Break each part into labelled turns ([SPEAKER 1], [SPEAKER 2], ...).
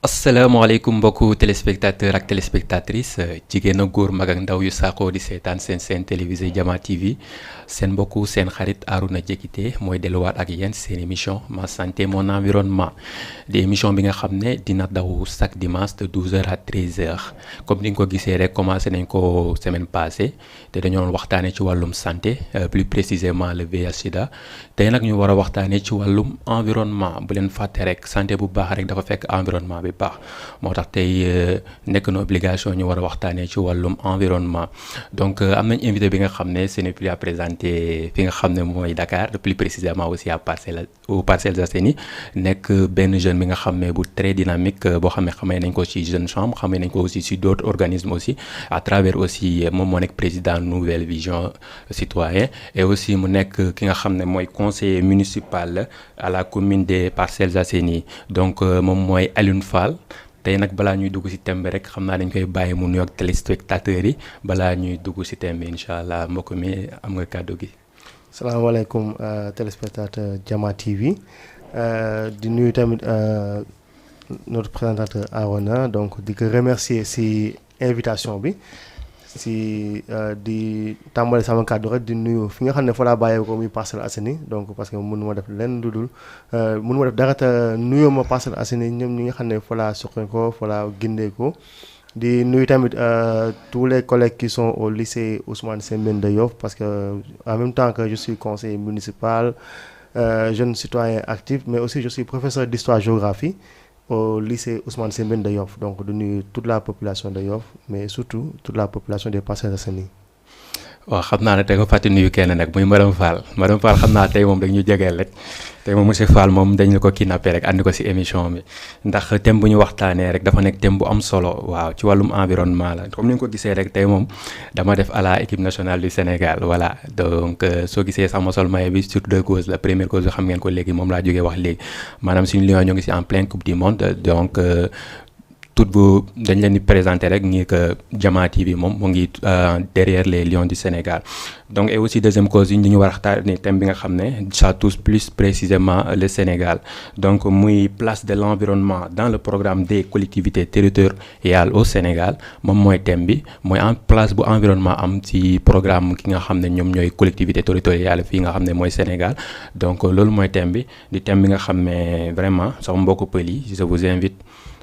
[SPEAKER 1] asalaamaaleykum mbokku téléspectateur ak téléspectatrice jigéen ak góor mag ak ndaw yu saakoo di seetaan seen télévisé Jama TV seen mbokku seen xarit Arouna Diékité mooy delluwaat ak yéen seen émission ma santé mon environnement di émission bi nga xam ne dina daw chaque dimanche de 12h à 13h comme ni nga ko gisee rek commencé nañ ko semaine passée te dañoo doon waxtaanee ci wàllum santé plus précisément le VIH/SIDA tey nag ñu war a waxtaanee ci wàllum environnement bu leen fàtte rek santé bu baax rek dafa fekk environnement bi baax moo tax tey nekk na obligation ñu war a waxtaanee ci wàllum environnement donc am nañ invité bi nga xam ne ce n'est plus à présenter fi nga xam ne mooy Dakar plus précisément aussi à Parcelles Assainies nekk benn jeune bi nga xam ne bu très dynamique boo xam ne xamee nañ ko ci Jeune Chambre xamee nañ ko aussi ci d'autres organismes aussi à travers aussi moom moo nekk président Nouvelle Vision Citoyen et aussi mu nekk ki nga xam ne mooy conseiller municipal à la commune des Parcelles Assainies donc moom mooy Alioune Fall tey nag balaa ñuy dugg ci thème bi rek xam naa dañ koy bàyyi mu nuyoog téléspectateurs yi balaa ñuy dugg ci thème bi incha allah mbokk mi am nga kàddu gi.
[SPEAKER 2] salaamaaleykum téléspectateur Jama TV di nuyu tamit notre présentateur Arona donc di ko remercier ci invitation bi ci di tàmbali sama kàddu rek di nuyu fi nga xam ne fa laa bàyyee ko muy Parcelles Assainies donc parce que mënuma def lenn lu dul mënuma def dara te nuyoo ma Parcelles Assainies ñoom ñi nga xam ne fa laa soqe ko fa laa gindee ko di nuyu tamit tous les collègues qui sont au lycée Ousmane Sembène de Yoff parce que en même temps que je suis conseiller municipal jeune citoyen actif mais aussi je suis professeur d'histoire-géographie au lycée Ousmane Sembène de Yoff donc de nuyu toute la population de Yoff mais surtout toute la population des Parcelles Assainies.
[SPEAKER 1] waaw xam naa ne tey nga fàtte nuyu kenn nag muy madame Fall xam naa tey moom dañu jegeel rek tey moom monsieur Fall moom dañ la ko kidnappé rek andi ko ci émission bi ndax thème bu ñu waxtaanee rek dafa nekk thème bu am solo waaw ci wàllum environnement la comme ni nga ko gisee rek tey moom dama def à la équipe nationale du Sénégal voilà donc soo gisee sax ma sol maillot bi sur deux causes la première cause bi xam ngeen ko léegi moom laa jógee wax léegi maanaam suñu Lions ñoo ngi ci en pleine coupe du monde donc tout bu dañ leen di présenter rek nii que Jama TV moom mu ngi derrière les Lions du Sénégal donc et aussi deuxième cause yi ñu war a waxtaanee thème bi nga xam ne ça touche plus précisément le Sénégal donc muy place de l'environnement dans le programme des collectivités territoriales au Sénégal moom mooy thème bi mooy en place bu environnement am ci programme ki nga xam ne ñoom ñooy collectivités territoriales fii nga xam ne mooy Sénégal donc loolu mooy thème bi di thème bi nga xam ne vraiment sama mbokku pël yi je vous invite.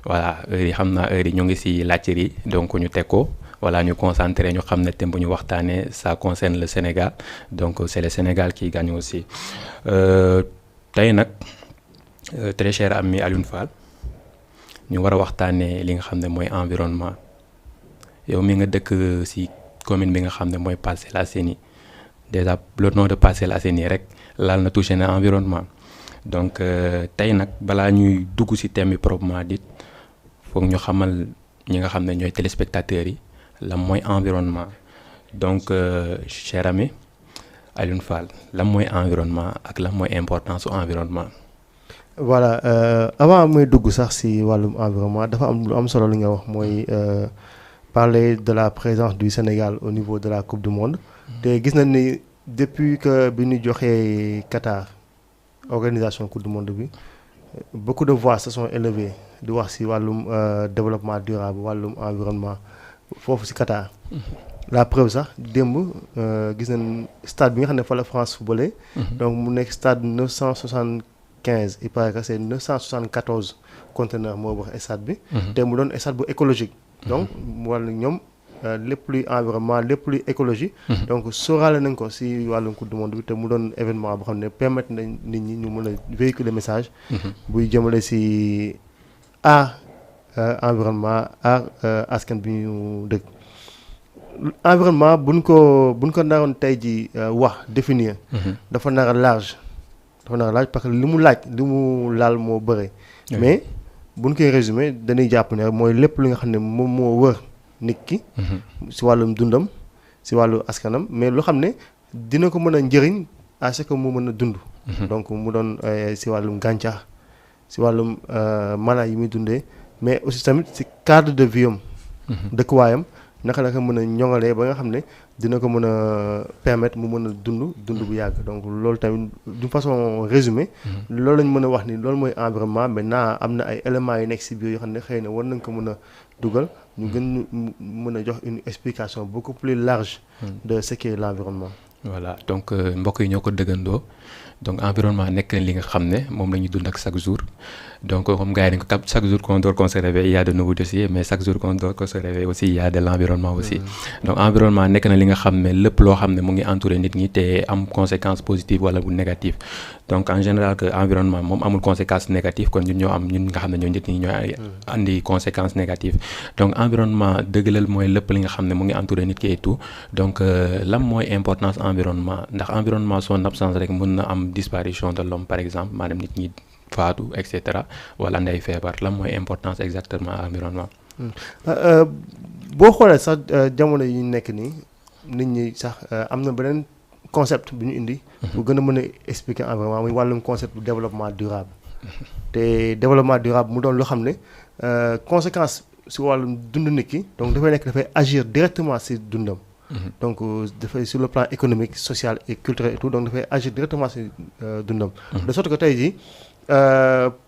[SPEAKER 1] voilà heure yi xam naa heure yi ñu ngi ci laajte donc ñu teg ko voilà ñu concentré ñu xam ne thème bu ñu waxtaanee ça concerne le Sénégal donc c'est le Sénégal qui gagne aussi tey nag très cher ami Alioune Fall ñu war a waxtaanee li nga xam ne mooy environnement yow mi nga dëkk ci commune bi nga xam ne mooy Parcelles Assainies déjà le nom de Parcelles Assainies rek laal na touché na environnement donc tey nag balaa ñuy dugg ci thème bi proprement dit foog ñu xamal ñi nga xam ne ñooy téléspectateurs yi lan mooy environnement donc cher ami Alioune Fall lan mooy environnement ak lan mooy importance su environnement.
[SPEAKER 2] voilà avant muy dugg sax ci wàllum environnement dafa am lu am solo li nga wax mooy parler de la présence du Sénégal au niveau de la Coupe du Monde. te gis nañ ni depuis que bi ñu joxee Qatar organisation Coupe du Monde bi beaucoup de voix se sont élevées di wax ci wàllum développement durable wàllum environnement foofu ci Qatar. la preuve sax démb gis nañ stade bi nga xam ne fa la France footballé. donc mu nekk stade 975 il paraît que c'est 974 conteneurs moo wax stade bi. te mu doon stade bu écologique. donc mu war ñoom lépp luy environnement lépp luy écologie. donc sóoraale nañ ko ci wàllum coupe du monde bi te mu doon événement boo xam ne permettre nañ nit ñi ñu mën a véhiculer message. buy jëmale ci aar environnement aar askan bi ñu dëkk. environnement buñ ko naroon tey ji wax définir. dafa nar a large parce que li mu laal moo bëre. mais buñ koy résumer dañuy jàpp ne mooy lépp li nga xam ne moom moo wër nit ki. ci wàllum dundam ci wàllu askanam mais loo xam ne dina ko mën a njëriñ à ce que mu mën a dund. donc mu doon ci wàllum gàncax ci wàllum mala yi muy dundee mais aussi tamit ci cadre de vie am. dëkkuwaayam naka la ko mën a ñoŋalee ba nga xam ne dina ko mën a permettre mu mën a dund bu yàgg donc loolu tamit d'une façon résumée loolu lañ mën a wax ni loolu mooy environnement. Maintenant am na ay éléments yu nekk ci biir yoo xam ne xëy na war nañ ko mën a dugal ñu gën mën a jox une explication beaucoup plus large de ce qu'est l'environnement.
[SPEAKER 1] Voilà donc mbokk yi ñoo ko dëggandoo donc environnement nekk na li nga xam ne moom la ñuy dund ak chaque jour donc comme gars yi dañ ko cap chaque jour qu'on dort qu'on se réveille il y a de nouveaux dossiers mais chaque jour qu'on dort qu'on se réveille aussi il y a de l'environnement aussi. Donc environnement nekk na li nga xam ne lépp loo xam ne mu ngi entouré nit ñi te am conséquence positive wala bu négative donc en général que environnement moom amul conséquence négative kon ñun ñoo am ñun nga xam ne ñoo nit ñi ñooy andi conséquence négative donc environnement dëggalal mooy lépp li nga xam ne mu ngi entouré nit ki et tout donc lan mooy importance environnement ndax environnement son absence rek mën na am disparition de l'homme par exemple maanaam nit ñi faatu et cetera wala nday feebar lan mooy importance exactement environnement.
[SPEAKER 2] boo xoolee sax jamono yi ñu nekk nii nit ñi sax am na beneen concept bu ñu indi. bu gën a mën a expliquer environnement muy wàllum concept bu développement durable. te développement durable mu doon loo xam ne conséquence si wàllum dund nit ki donc dafay agir directement si dundam. Donc dafay sur le plan économique social et culturel et tout donc dafay agir directement si dundam. De sorte que tey jii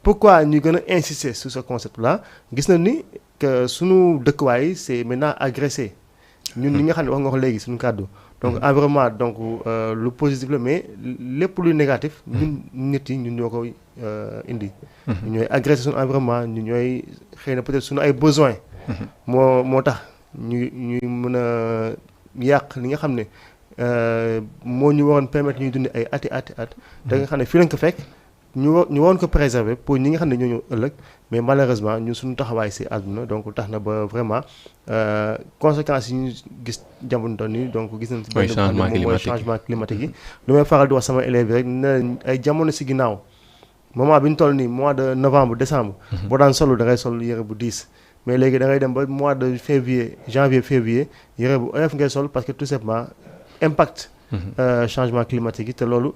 [SPEAKER 2] pourquoi ñu gën a insister sur ce concept là gis na ni que sunu dëkkuwaay c'est maintenant agressé ñun ñi nga xam ne wax nga ko léegi suñu kàddu. Donc environnement donc lu positif la mais lépp luy négatif ñun nit yi ñun ñoo koy indi. ñu ñooy agressé suñu environnement ñu ñooy xëy na peut-être suñu ay besoins. moo tax ñuy mën a yàq li nga xam ne moo ñu waroon permettre ñuy dund ay ati at. da nga xam ne fii lañ ko fekk ñu waroon ko préserver pour ñi nga xam ne ñoo ñëw ëllëg mais malheureusement ñun suñu taxawaay si àdduna donc tax na ba vraiment conséquences yi ñu gis jamono nii donc gis nañ.
[SPEAKER 1] mooy
[SPEAKER 2] changement climatique yi. lu may faral di wax sama élèves yi rek ne ay jamono si ginnaaw moment bi ñu toll nii mois de novembre décembre. boo daan solo da ngay sol yére bu diis. mais léegi da ngay dem ba mois de janvier février yére bu oyof ngay sol parce que tout simplement impact. Changement climatique yi te loolu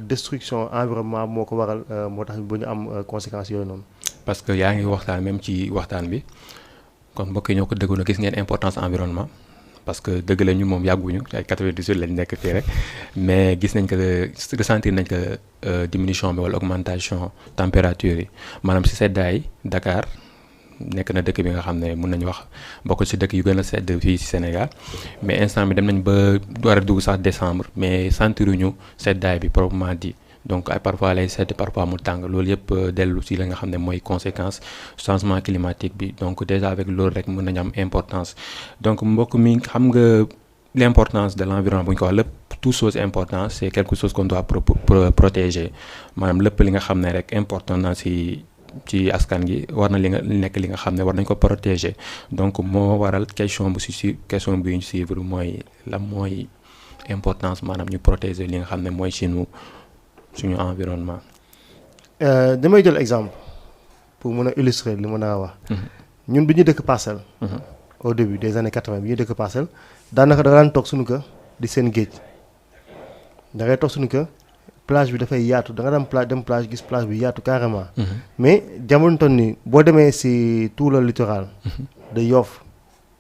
[SPEAKER 2] destruction environnement moo ko waral moo tax bu ñu am conséquences yooyu noonu.
[SPEAKER 1] parce que yaa ngi waxtaan même ci waxtaan bi kon mbokk yi ñoo ko déggoon gis ngeen importance environnement parce que dëgg la ñu moom yàgguñu ay 98 lañ nekk fii rek mais gis nañ que ressentir nañ que diminution bi wala augmentation température yi maanaam si seddaay Dakar. nekk na dëkk bi nga xam ne mun nañu wax bokk ci dëkk yu gën a sedd fii ci Sénégal mais instant bi dem nañ ba war a dugg sax décembre mais sentiruñu seddaay bi proprement dit donc ay parfois lay sedd parfois mu tàng loolu yëpp dellu ci la nga xam ne mooy conséquence changement climatique bi donc déjà avec loolu rek mën nañu am importance donc mbokk mi xam nga l'importance de l'environnement bu ñu ko wax lépp toute chose importante c'est quelque chose qu'on doit protéger maanaam lépp li nga xam ne rek important na ci askan gi war na li nga nekk li nga xam ne war nañ ko protéger donc moo waral question bi ñu suivre mooy lan mooy importance maanaam ñu protéger li nga xam ne mooy suñu environnement.
[SPEAKER 2] damay jël exemple pour mën a illustrer li ma naa wax. ñun bi ñu dëkk Parcelles. au début des années 80 bi ñu dëkk Parcelles daanaka da daan toog suñu kër di seen géej da ngay toog suñu kër. plage bi dafay yaatu da nga dem plage gis plage bi yaatu carrément. mais jamono toon ni boo demee ci tout le littoral. de Yoff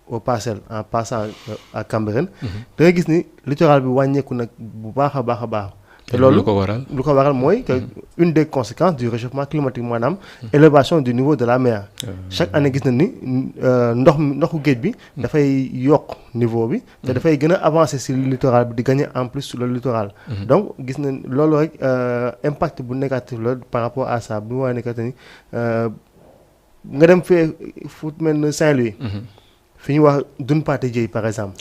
[SPEAKER 2] aux Parcelles en passant à Cambérène. da nga gis ni littoral bi wàññeeku nag bu baax a baax. te loolu lu ko waral mooy que une des conséquences du réchauffement climatique maanaam élévation du niveau de la mer. Chaque année gis na ni ndoxu géej bi dafay yokk niveau bi te dafay gën a avancer ci littoral bi di gagner en plus sur le littoral. Donc gis na loolu rek impact bu négatif la par rapport à ça bu ma ne que ni nga dem fee fu mel ne Saint-Louis. fi ñu wax Dune Pathé Dieye par exemple.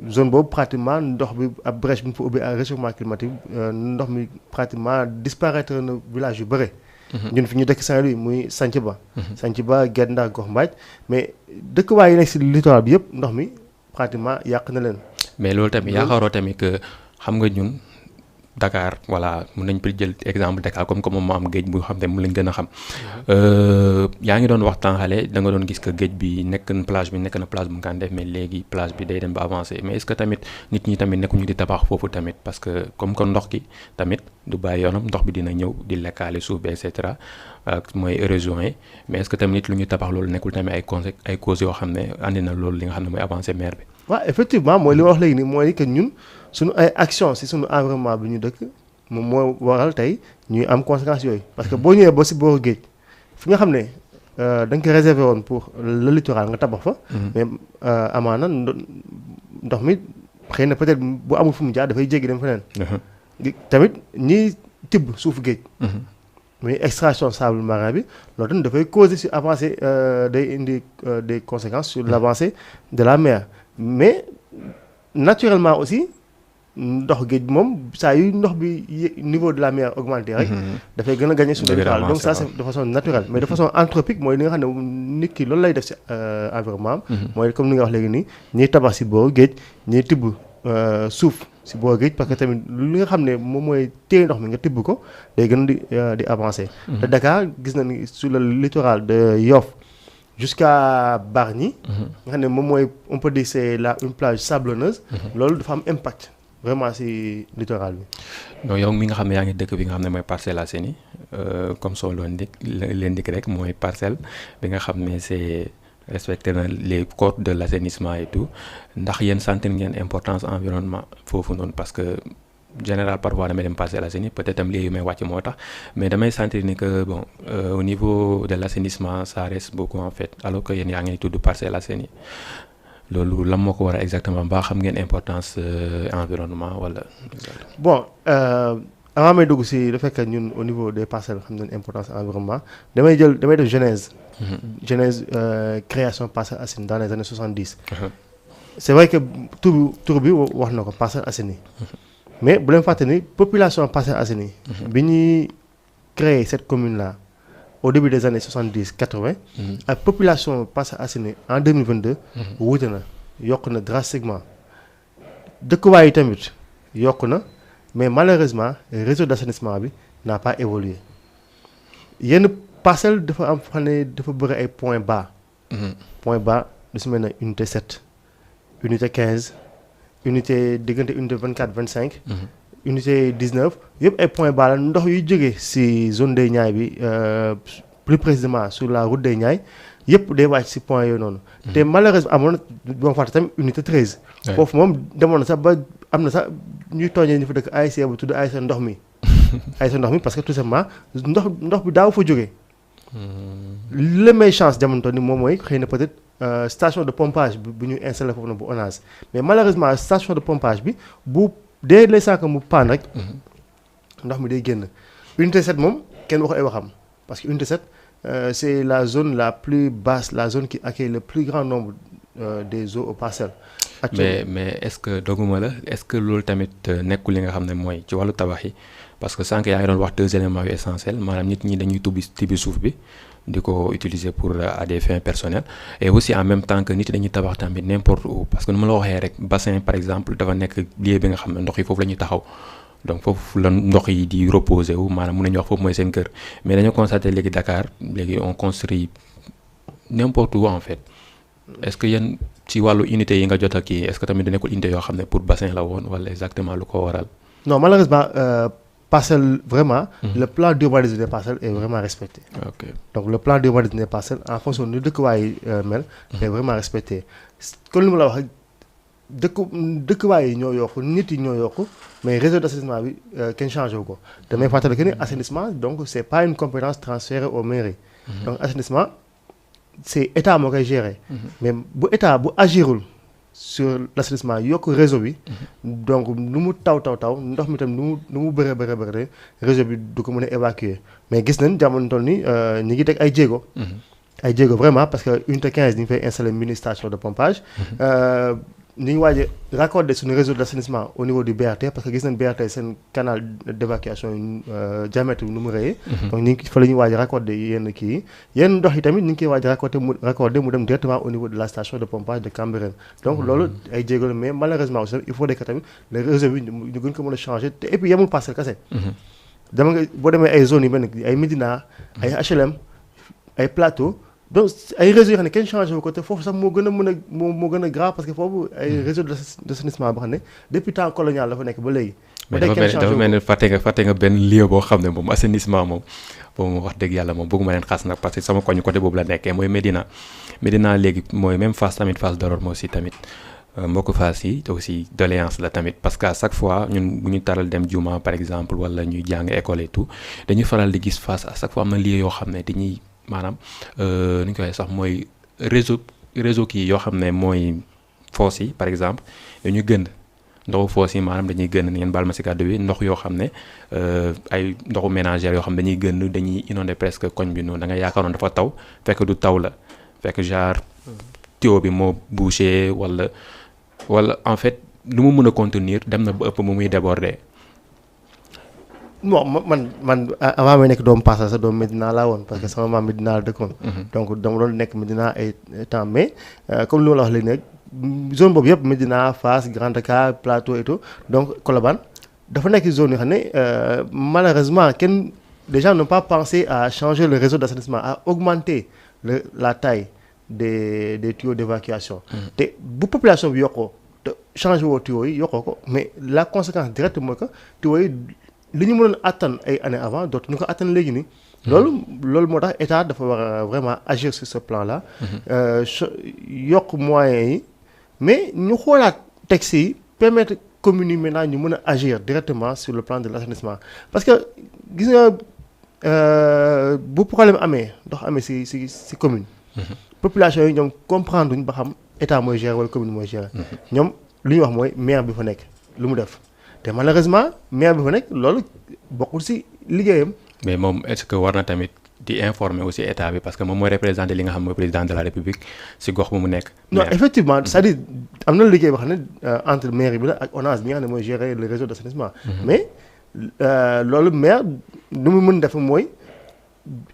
[SPEAKER 2] zone boobu pratiquement ndox bi ab brèche bi ñu fa ubbi ak réchauffement climatique ndox mi pratiquement disparaître na village yu bëre. ñun fi ñu dëkk Saint-Louis muy Santhiaba. Santhiaba Guet Ndar Gox Mbaaj mais dëkkuwaay yi nekk ci littoral bi yëpp ndox mi pratiquement yàq na leen.
[SPEAKER 1] mais loolu tamit yaakaaroo tamit que xam nga ñun Dakar voilà mun nañ jël exemple Dakar comme moom ma am géej bu xam ne mu lañ gën a xam. yaa ngi doon waxtaan xale da nga doon gis que géej bi nekk na plage bu mu kan def mais léegi plage bi day dem ba avancé mais est-ce que tamit nit ñi tamit nekkuñu di tabax foofu tamit parce que comme que ndox gi tamit du bàyyi yoonam ndox bi dina ñëw di lekkaale suuf bi et cetera mooy érosion yi mais est-ce que tamit nit lu ñu tabax loolu nekkul tamit ay causes yoo xam ne andi na loolu li nga xam ne mooy avancé mer bi.
[SPEAKER 2] waaw effectivement mooy li ma wax léegi nii mooy que ñun suñu ay action si suñu environnement bi ñu dëkk moom moo waral tey ñuy am conséquences yooyu parce que boo ñëwee ba si booru géej fi nga xam ne da nga ko réservé woon pour le littoral nga tabax fa. mais amaana ndox mi xëy na peut-être bu amul fu mu jaar dafay jéggi dem feneen. tamit ñiy tibb suufu géej. muy extraction sable marin bi loolu tamit dafay causer sur avancée day indi des conséquences sur l'avancée de la mer mais naturellement aussi ndox géej moom saa yu ndox bi niveau de la mer augmenté rek dafay gën a gagner sur le littoral donc ça c'est de façon naturelle mais de façon anthropique mooy li nga xam ne nit ki loolu lay def ci environnement mooy comme ni nga wax léegi nii ñiy tabax ci booru géej ñiy tibb suuf si boo géej parce que tamit li nga xam ne moom mooy téye ndox mi nga tibb ko day gën di avancer. te Dakar gis na ni sur le littoral de Yoff jusqu'à Bargny. nga xam ne moom mooy on peut dire c'est une plage sablonneuse. loolu dafa am impact vraiment si littoral bi.
[SPEAKER 1] donc yow mi nga xam ne yaa ngi dëkk bi nga xam ne mooy Parcelles Assainies comme soo leen dik rek mooy parcelle bi nga xam ne c'est respecter na les codes de l'assainissement et tout ndax yéen sentir ngeen importance environnement foofu noonu parce que général parfois damay dem Parcelles Assainies peut-être am léegi may wàcc moo tax mais damay sentir ni que bon au niveau de l'assainissement ça reste beaucoup en fait alors que yéen yaa ngi tudd Parcelles Assainies loolu lan moo ko war a exactement ba xam ngeen importance environnement wala.
[SPEAKER 2] bon avant may dugg si le fait que ñun au niveau des parcelles xam nañ importance environnement damay def genèse. Genèse création Parcelles Assainies dans les années 70. C'est vrai que tur bi wax na ko Parcelles Assainies. mais bu leen fàtte ni population Parcelles Assainies. bi ñuy créer cette commune là au début des années 70-80. ak population Parcelles Assainies en 2022. wuute na yokk na drastiquement dëkkuwaay yi tamit yokk na mais malheureusement réseau d'assainissement bi n'a pas évolué yenn parcelle dafa am xam ne dafa bëri ay points bas. point bas lu si mel ne unité 7 unité 15 unité diggante unité 24 25. unité 19 yëpp ay points bas la ndox yuy jógee si zone des Niayes bi plus précisément sur la route des Niayes yëpp day wàcc si point yooyu noonu. te malheureusement amoon na boo fàtte tamit unité 13. foofu moom demoon na sax ba am na sax ñuy tooñee ñu fa dëkk ASC bu tudd ASC ndox mi. ASC ndox mi parce que tout simplement ndox bi daaw fa jógee. li may chance jamono ni moom mooy xëy na peut-être station de pompage bu ñu installé foofu na bu ONAS mais malheureusement station de pompage bi bu dee les saako mu paan rek ndox mi day génn unité 7 moom kenn waxu ay waxam parce que unité 7 c'est la zone la plus basse la zone qui accueille le plus grand nombre des eaux aux parcelles.
[SPEAKER 1] mais est-ce que doguma la est-ce que loolu tamit nekkul li nga xam ne mooy ci wàllu tabax yi parce que sànq yaa ngi doon wax 2 éléments yu essentiels maanaam nit ñi dañuy tibi suuf bi di ko utiliser pour à des fins personnelles et aussi en même temps que nit dañuy tabax tamit n'importe où parce que nu ma la waxee rek bassin par exemple dafa nekk lieu bi nga xam ne ndox yi foofu la ñuy taxaw donc foofu la ndox yi di reposer wu maanaam mun nañu wax foofu mooy seen kër mais dañoo constaté léegi Dakar léegi on construit n'importe où en fait est-ce que yéen ci wàllu unité yi nga jot a kii est-ce que tamit da nekkul unité yoo xam ne pour bassin la woon wala exactement lu ko waral.
[SPEAKER 2] non malheureusement parcelle vraiment. Le plan d'urbanisme des parcelles est vraiment respecté.
[SPEAKER 1] ok
[SPEAKER 2] donc le plan d'urbanisme des parcelles en fonction de dëkkuwaay mel. est vraiment respecté kon li ma la wax dëkkuwaay yi ñoo yokku nit yi ñoo yokku mais réseau d'assainissement bi kenn changé wu ko. damay fàttali que ni assainissement donc c'est pas une compétence transférée aux mairies. donc assainissement c'est état moo koy gérer. mais bu état bu agirul sur l'assainissement yokk réseau bi. donc nu mu taw ndox mi tam nu mu bëree réseau bi du ko mën a évacuer mais gis nañ jamono toll ni ñi ngi teg ay jéego. ay jéego vraiment parce que unité 15 ñu ngi fay installer mini station de pompage. ñu ngi waaj a raccorder suñu réseau d'assainissement au niveau du BRT parce que gis nañ BRT seen canal d'évacuation diamètre bi nu mu rëyee. donc ñu ngi fa la ñuy waaj a raccorder yenn kii yi yenn ndox yi tamit ñu ngi koy waaj a raccorder mu dem directement au niveau de la station de pompage de Cambérène. donc loolu ay jéego la mais malheureusement aussi il faut que tamit le réseau bi ñu gën ko mën a changer te et puis yemul Parcelles kese. dama nga boo demee ay zones yu mel ni ay Médina ay HLM ay Plateau. donc ay réseaux yoo xam ne kenn changé wu ko te foofu sax moo gën a mën a moo gën a grave parce que foofu ay réseau d'assainissement boo xam ne depuis temps colonial dafa nekk ba léegi.
[SPEAKER 1] mais dafa mel ni fàtte nga benn lieu boo xam ne moom assainissement moom boobu wax dëgg yàlla moom bëgguma leen xas nag parce que sama koñ côté boobu la nekkee mooy Médina léegi mooy même Fass tamit Fass Doroor moo aussi tamit mbokku Fass yi aussi doléance la tamit parce que à chaque fois ñun bu ñu taral dem juma par exemple wala ñuy jàng école et tout dañuy faral di gis Fass à chaque fois am na lieu yoo xam ne dañuy maanaam ni ñu koy sax mooy réseau kii yoo xam ne mooy foos yi par exemple dañuy gënd ndoxu foos yi maanaam dañuy gënd ngeen baal ma si kàddu bi ndox yoo xam ne ay ndoxu ménagère yoo xam ne dañuy gënd dañuy inondé presque koñ bi noonu da nga yaakaaroon dafa taw fekk du taw la fekk genre tuyau bi moo bouché wala en fait lu mu mën a contenir dem na ba ëpp mu muy déborder.
[SPEAKER 2] bon man avant may nekk doomu Parcelles sax doomu Médina laa woon parce que sama maam Médina la dëkkoon. donc dama doon nekk Médina ay temps mais comme li ma la wax léegi nag zone boobu yëpp Médina Fass Grand Dakar Plateau et tout donc Colobane dafa nekk zone yoo xam ne malheureusement les gens n'ont pas pensé à changer le réseau d'assainissement à augmenter la taille des tuyaux d'évacuation. te bu population bi yokkoo te changé woo tuyaux yi yokkoo ko mais la conséquence directe mooy que tuyaux yi li ñu mënoon attan ay années avant dootuñu ko attan léegi nii. loolu moo tax état dafa war a vraiment agir sur ce plan là. yokk moyens yi mais ñu xoolaat textes yi permettre communes yi maintenant ñu mën a agir directement sur le plan de l'assainissement parce que gis nga bu problème amee ndox amee ci commune. population yi ñoom comprendre duñ ba xam état mooy gérer wala commune mooy gérer. ñoom lu ñu wax mooy maire bi fa nekk lu mu def. te malheureusement maire bi fa nekk loolu bokkul ci liggéeyam. mais
[SPEAKER 1] moom est-ce que war na tamit di informer aussi état bi parce que moom mooy représenter li nga xam mooy président de la république ci gox bu mu nekk.
[SPEAKER 2] non effectivement c'est-à-dire am na liggéey boo xam ne entre maire bi la ak ONAS bi nga xam ne mooy gérer le réseau d'assainissement. mais loolu maire lu mu mën def mooy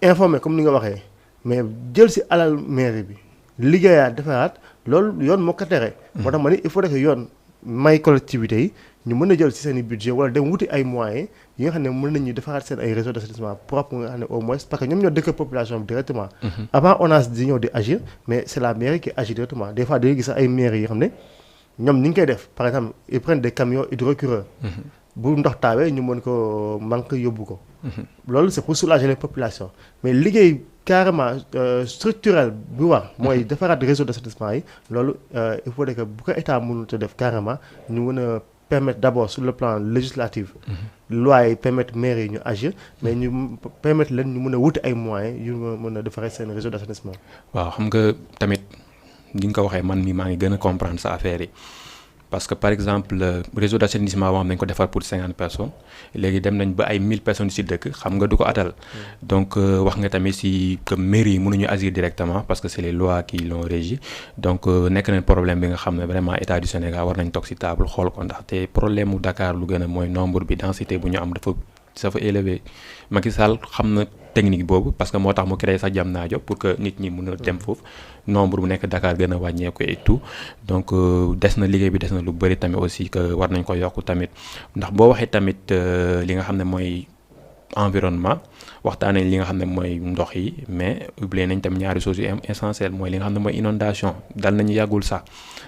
[SPEAKER 2] informer comme ni nga waxee mais jël ci alal maire bi liggéeyaat defaraat loolu yoon moo ko tere. moo tax ma ni il faut que yoon may collectivités yi. ñu mën a jël ci seen i budget wala dem wuti ay moyens yi nga xam ne mën nañu defaraat seen ay réseaux d'assainissement propre nga xam ne au moins parce que ñoom ñoo dëkk population bi directement. avant ONAS di ñëw di agir mais c'est la mairie qui agit directement des fois dañuy gis ay mairies yi xam ne ñoom ni ñu koy def par exemple ils prennent des camions hydrocureurs. bu ndox taawee ñu mën ko manque yóbbu ko. loolu c'est pour soulager les populations mais liggéey carrément structurel bi war. mooy defaraat réseau d'assainissement yi loolu il faut que bu ko état mënut a def carrément ñu mën a permettre d'abord sur le plan législatif. loi yi permettre maire yi ñu agir mais ñu permettre leen ñu mën a wuti ay moyens yu mën a defaree seen réseau d'assainissement.
[SPEAKER 1] waaw xam nga tamit ni nga ko waxee man mi maa ngi gën a comprendre sa affaire yi parce que par exemple réseau d'assainissement boo xam nañ ko defar pour 50 personnes léegi dem nañ ba ay 1000 personnes ci dëkk xam nga du ko atal. donc wax nga tamit ci que mairie yi mënuñu agir directement parce que c'est les lois qui l'ont régi donc nekk nañ problème bi nga xam ne vraiment état du Sénégal war nañ toog ci table xool ko ndaxte problème mu Dakar lu gën a mooy nombre bi densité bu ñu am dafa élevé Macky Sall xam na technique boobu parce que moo tax mu créé sax Diamniadio pour que nit ñi mën a dem foofu nombre bu nekk Dakar gën a wàññeeku et tout donc des na liggéey bi des na lu bari tamit aussi que war nañ ko yokk tamit ndax boo waxee tamit li nga xam ne mooy environnement waxtaanee li nga xam ne mooy ndox yi mais oublié nañ tam ñaari choses yu essentielles mooy li nga xam ne mooy inondation dal nañu yàggul sax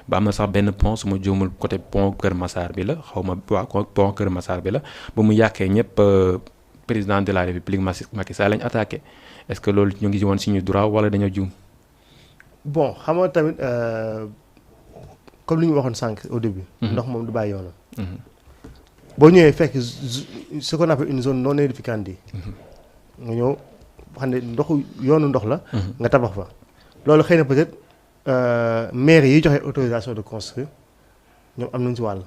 [SPEAKER 1] ba am na sax benn pont su ma juumul côté pont Kër Massar bi la xaw ma waa pont Kër Massar bi la ba mu yàqee ñëpp président de la république Macky Sall lañ attaqué est-ce que loolu ñu ngi woon suñu droit wala dañoo juum.
[SPEAKER 2] bon xam nga tamit comme li ñu waxoon sànq au début. ndox moom du bàyyi yoonam. boo ñëwee fekk ce qu'on appelle une zone non aedificandi nga ñëw xam ne yoonu ndox la. nga tabax fa. loolu xëy na peut-être maire yi joxe autorisation de construire ñoom am nañ ci wàll.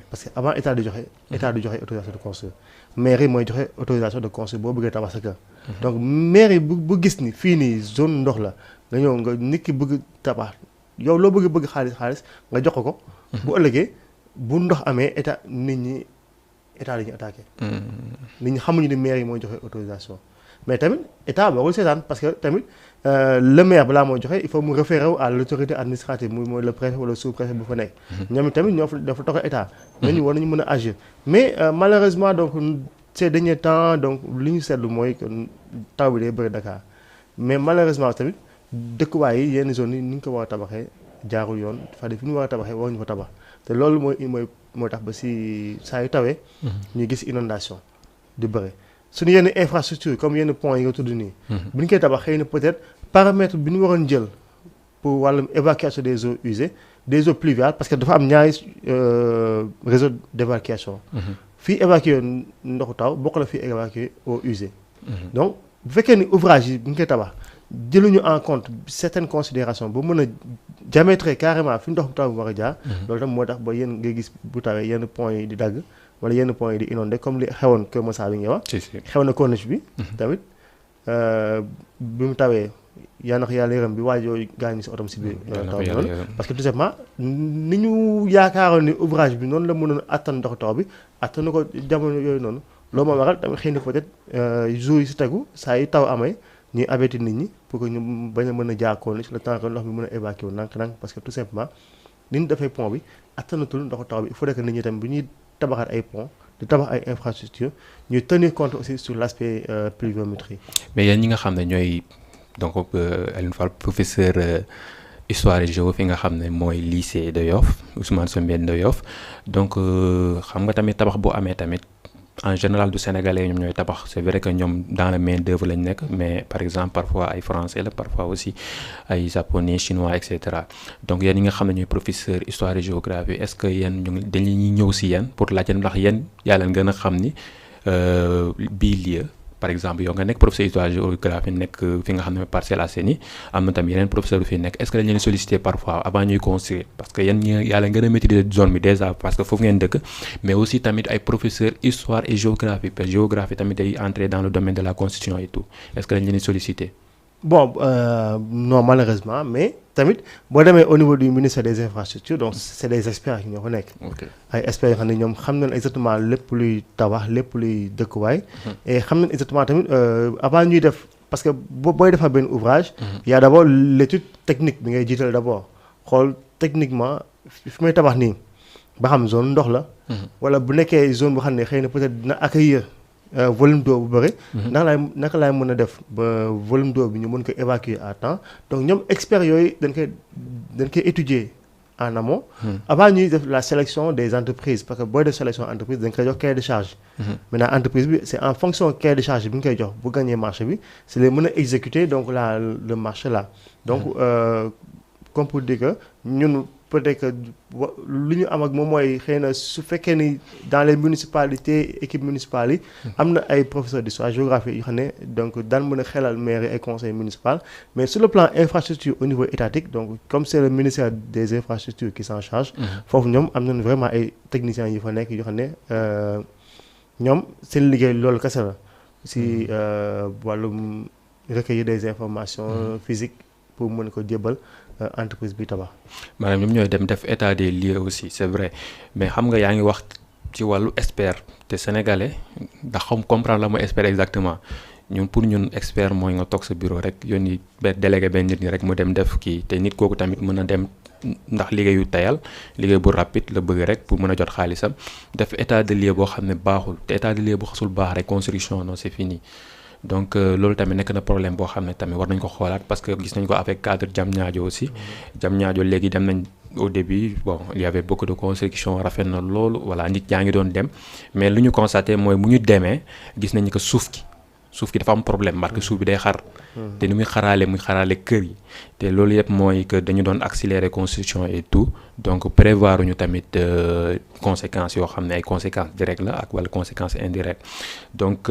[SPEAKER 2] parce que avant état du joxe autorisation de construire maire yi mooy joxe autorisation de construire boo bëggee tabax sa kër. donc maire yi bu gis ni fii nii zone ndox la nga ñëw nga nit ki bëgg tabax yow loo bëgg xaalis nga jox ko. bu ëllëgee bu ndox amee état la ñuy attaqué. nit ñi xamuñu ni maire yi mooy joxe autorisation mais tamit état boogul seetaan parce que tamit le maire balaa mooy joxe il faut mu référer à l' autorité administrative mooy le préfet wala sous-préfet bu fa nekk. ñoom tamit ñoo fa dafa toog état. ñooñu war nañu mën a agir mais malheureusement donc ces derniers temps donc li ñu seetlu mooy que taw bi day bëri Dakar mais malheureusement tamit dëkkuwaay yi yenn zones yi ni ñu ko war a tabaxee jaarul yoon c'est-à-dire fi ñu war a tabaxee waruñu fa tabax te loolu mooy tax ba si saa yu tawee. ñuy gis inondation di bëri. suñu yenn infrastructure comme yenn ponts yi nga tudd nii. bu ñu koy tabax xëy na peut-être paramètre bi ñu waroon jël pour wàllum évacuation des eaux usées des eaux pluviales parce que dafa am ñaari réseau d'évacuation. fii évacuer ndoxu taw bokk la fii évacuer eaux usées. donc bu fekkee ni ouvrage yi bu ñu koy tabax jëluñu en compte certaines considérations ba mën a diamétrer carrément fi ndox taw bi war a jaar. loolu tam moo tax ba yéen ngay gis bu tawee yenn ponts yi di dagg. wala yenn points yi di inondé comme li xewoon Kër Massar bi nga wax. xew na corniche bi. tamit bi mu tawee yàlla yërëm bi waajoo gaañu si otom si biir. taw bi noonu parce que tout simplement ni ñu yaakaaroon ni ouvrage bi noonu la mënoon attan ndox taw bi attan na ko jamono yooyu noonu. loolu moo waral tamit xëy na peut-être jours yi si tegu saa yi taw amee ñuy avertir nit ñi pour que ñu bañ a mën a jaar corniche le temps que ndox mi mën a évacuer ndànk-ndànk parce que tout simplement ni ñu defee pont bi attanatul ndoxu taw bi il faudrait que nit ñi tamit bu ñuy tabaxaat ay pont di tabax ay infrastructures ñuy tenir compte aussi sur l'aspect pluviométrie.
[SPEAKER 1] mais yéen ñi nga xam ne ñooy donc Alioune Fall professeur histoire et géo fi nga xam ne mooy lycée de Yoff Ousmane Sembène de Yoff donc xam nga tamit tabax bu amee tamit en général du sénégalais ñoom ñooy tabax c'est vrai que ñoom dans la main d'œuvre lañ nekk mais par exemple parfois ay français la parfois aussi ay japonais chinois et cetera donc yéen ñi nga xam ne ñooy professeur histoire et géographie est-ce que yéen dañuy ñëw si yéen pour laajte ndax yéen yaa leen gën a xam ni bii lieu par exemple yow nga nekk professeur histoire et géographie nekk fi nga xam ne Parcelles Assainies am na tamit yeneen professeur yu fi nekk est-ce que dañ leen solliciter parfois avant ñuy construire parce que yéen yaa leen gën a maîtriser zone bi déjà parce que foofu ngeen dëkk mais aussi tamit ay professeur histoire et géographie parce que géographie tamit day entrer dans le domaine de la constitution et tout est-ce que dañ leen solliciter.
[SPEAKER 2] bon non malheureusement mais tamit boo demee au niveau du ministère des infrastructures donc c'est des experts yi ñoo ko nekk. ay experts yoo xam ne ñoom xam nañ exactement lépp luy tabax lépp luy dëkkuwaay. et xam nañ exactement tamit avant ñuy def parce que booy defar benn ouvrage. y a d'abord l'étude technique bi ngay jiital d'abord xool techniquement fi may tabax nii ba xam zone ndox la. wala bu nekkee zone boo xam ne xëy na peut-être dina accueillir. volume d'eau bu bëri. naka laay mën a def ba volume d'eau bi ñu mën ko évacuer à temps donc ñoom experts yooyu dañ koy étudier en amont. avant ñuy def la sélection des entreprises parce que booy def sélection entreprise dañ koy jox cahier de charge. maintenant entreprise bi c'est en fonction cahier de charge bi ñu koy jox bu gagner marché bi c'est les mën a exécuter donc le marché là donc comme pour dire que ñun. peut-être que lu ñu am ak moom mooy xëy na su fekkee ni dans les municipalités équipes municipales yi am na ay professeurs d'histoire géographie yu xam ne donc daan mën a xelal maire et conseil municipal mais sur le plan infrastructure au niveau étatique donc comme c'est le ministère des infrastructures qui s'en charge foofu ñoom am nañu vraiment ay techniciens yu fa nekk yoo xam ne ñoom seen liggéey loolu kese la si wàllum recueillir des informations physiques pour mën ko jébbal entreprise bi tabax.
[SPEAKER 1] maanaam ñoom ñooy dem def état des lieux aussi c'est vrai mais xam nga yaa ngi wax ci wàllu expert te sénégalais ndax xam comprendre la mooy expert exactement ñun pour ñun expert mooy nga toog sa bureau rek yónni délégué benn nit ñi rek mu dem def kii te nit kooku tamit mën a dem ndax liggéeyu tayal liggéey bu rapide la bëgg rek pour mën a jot xaalisam def état de lieu boo xam ne baaxul te état de lieu bu xasul baax rek construction non c'est fini. donc loolu tamit nekk na problème boo xam ne tamit war nañ ko xoolaat parce que gis nañ ko avec cadre Diamniadio aussi Diamniadio léegi dem nañ au début bon il y avait beaucoup de construction rafet na loolu voilà nit yaa ngi doon dem mais lu ñu constaté mooy mu ñu demee gis nañ que suuf ki dafa am problème parce que suuf bi day xar te ni muy xaraale kër yi te loolu yëpp mooy que dañu doon accélérer construction et tout donc prévoir ñu tamit conséquences yoo xam ne ay conséquences directes la ak wala conséquences indirectes donc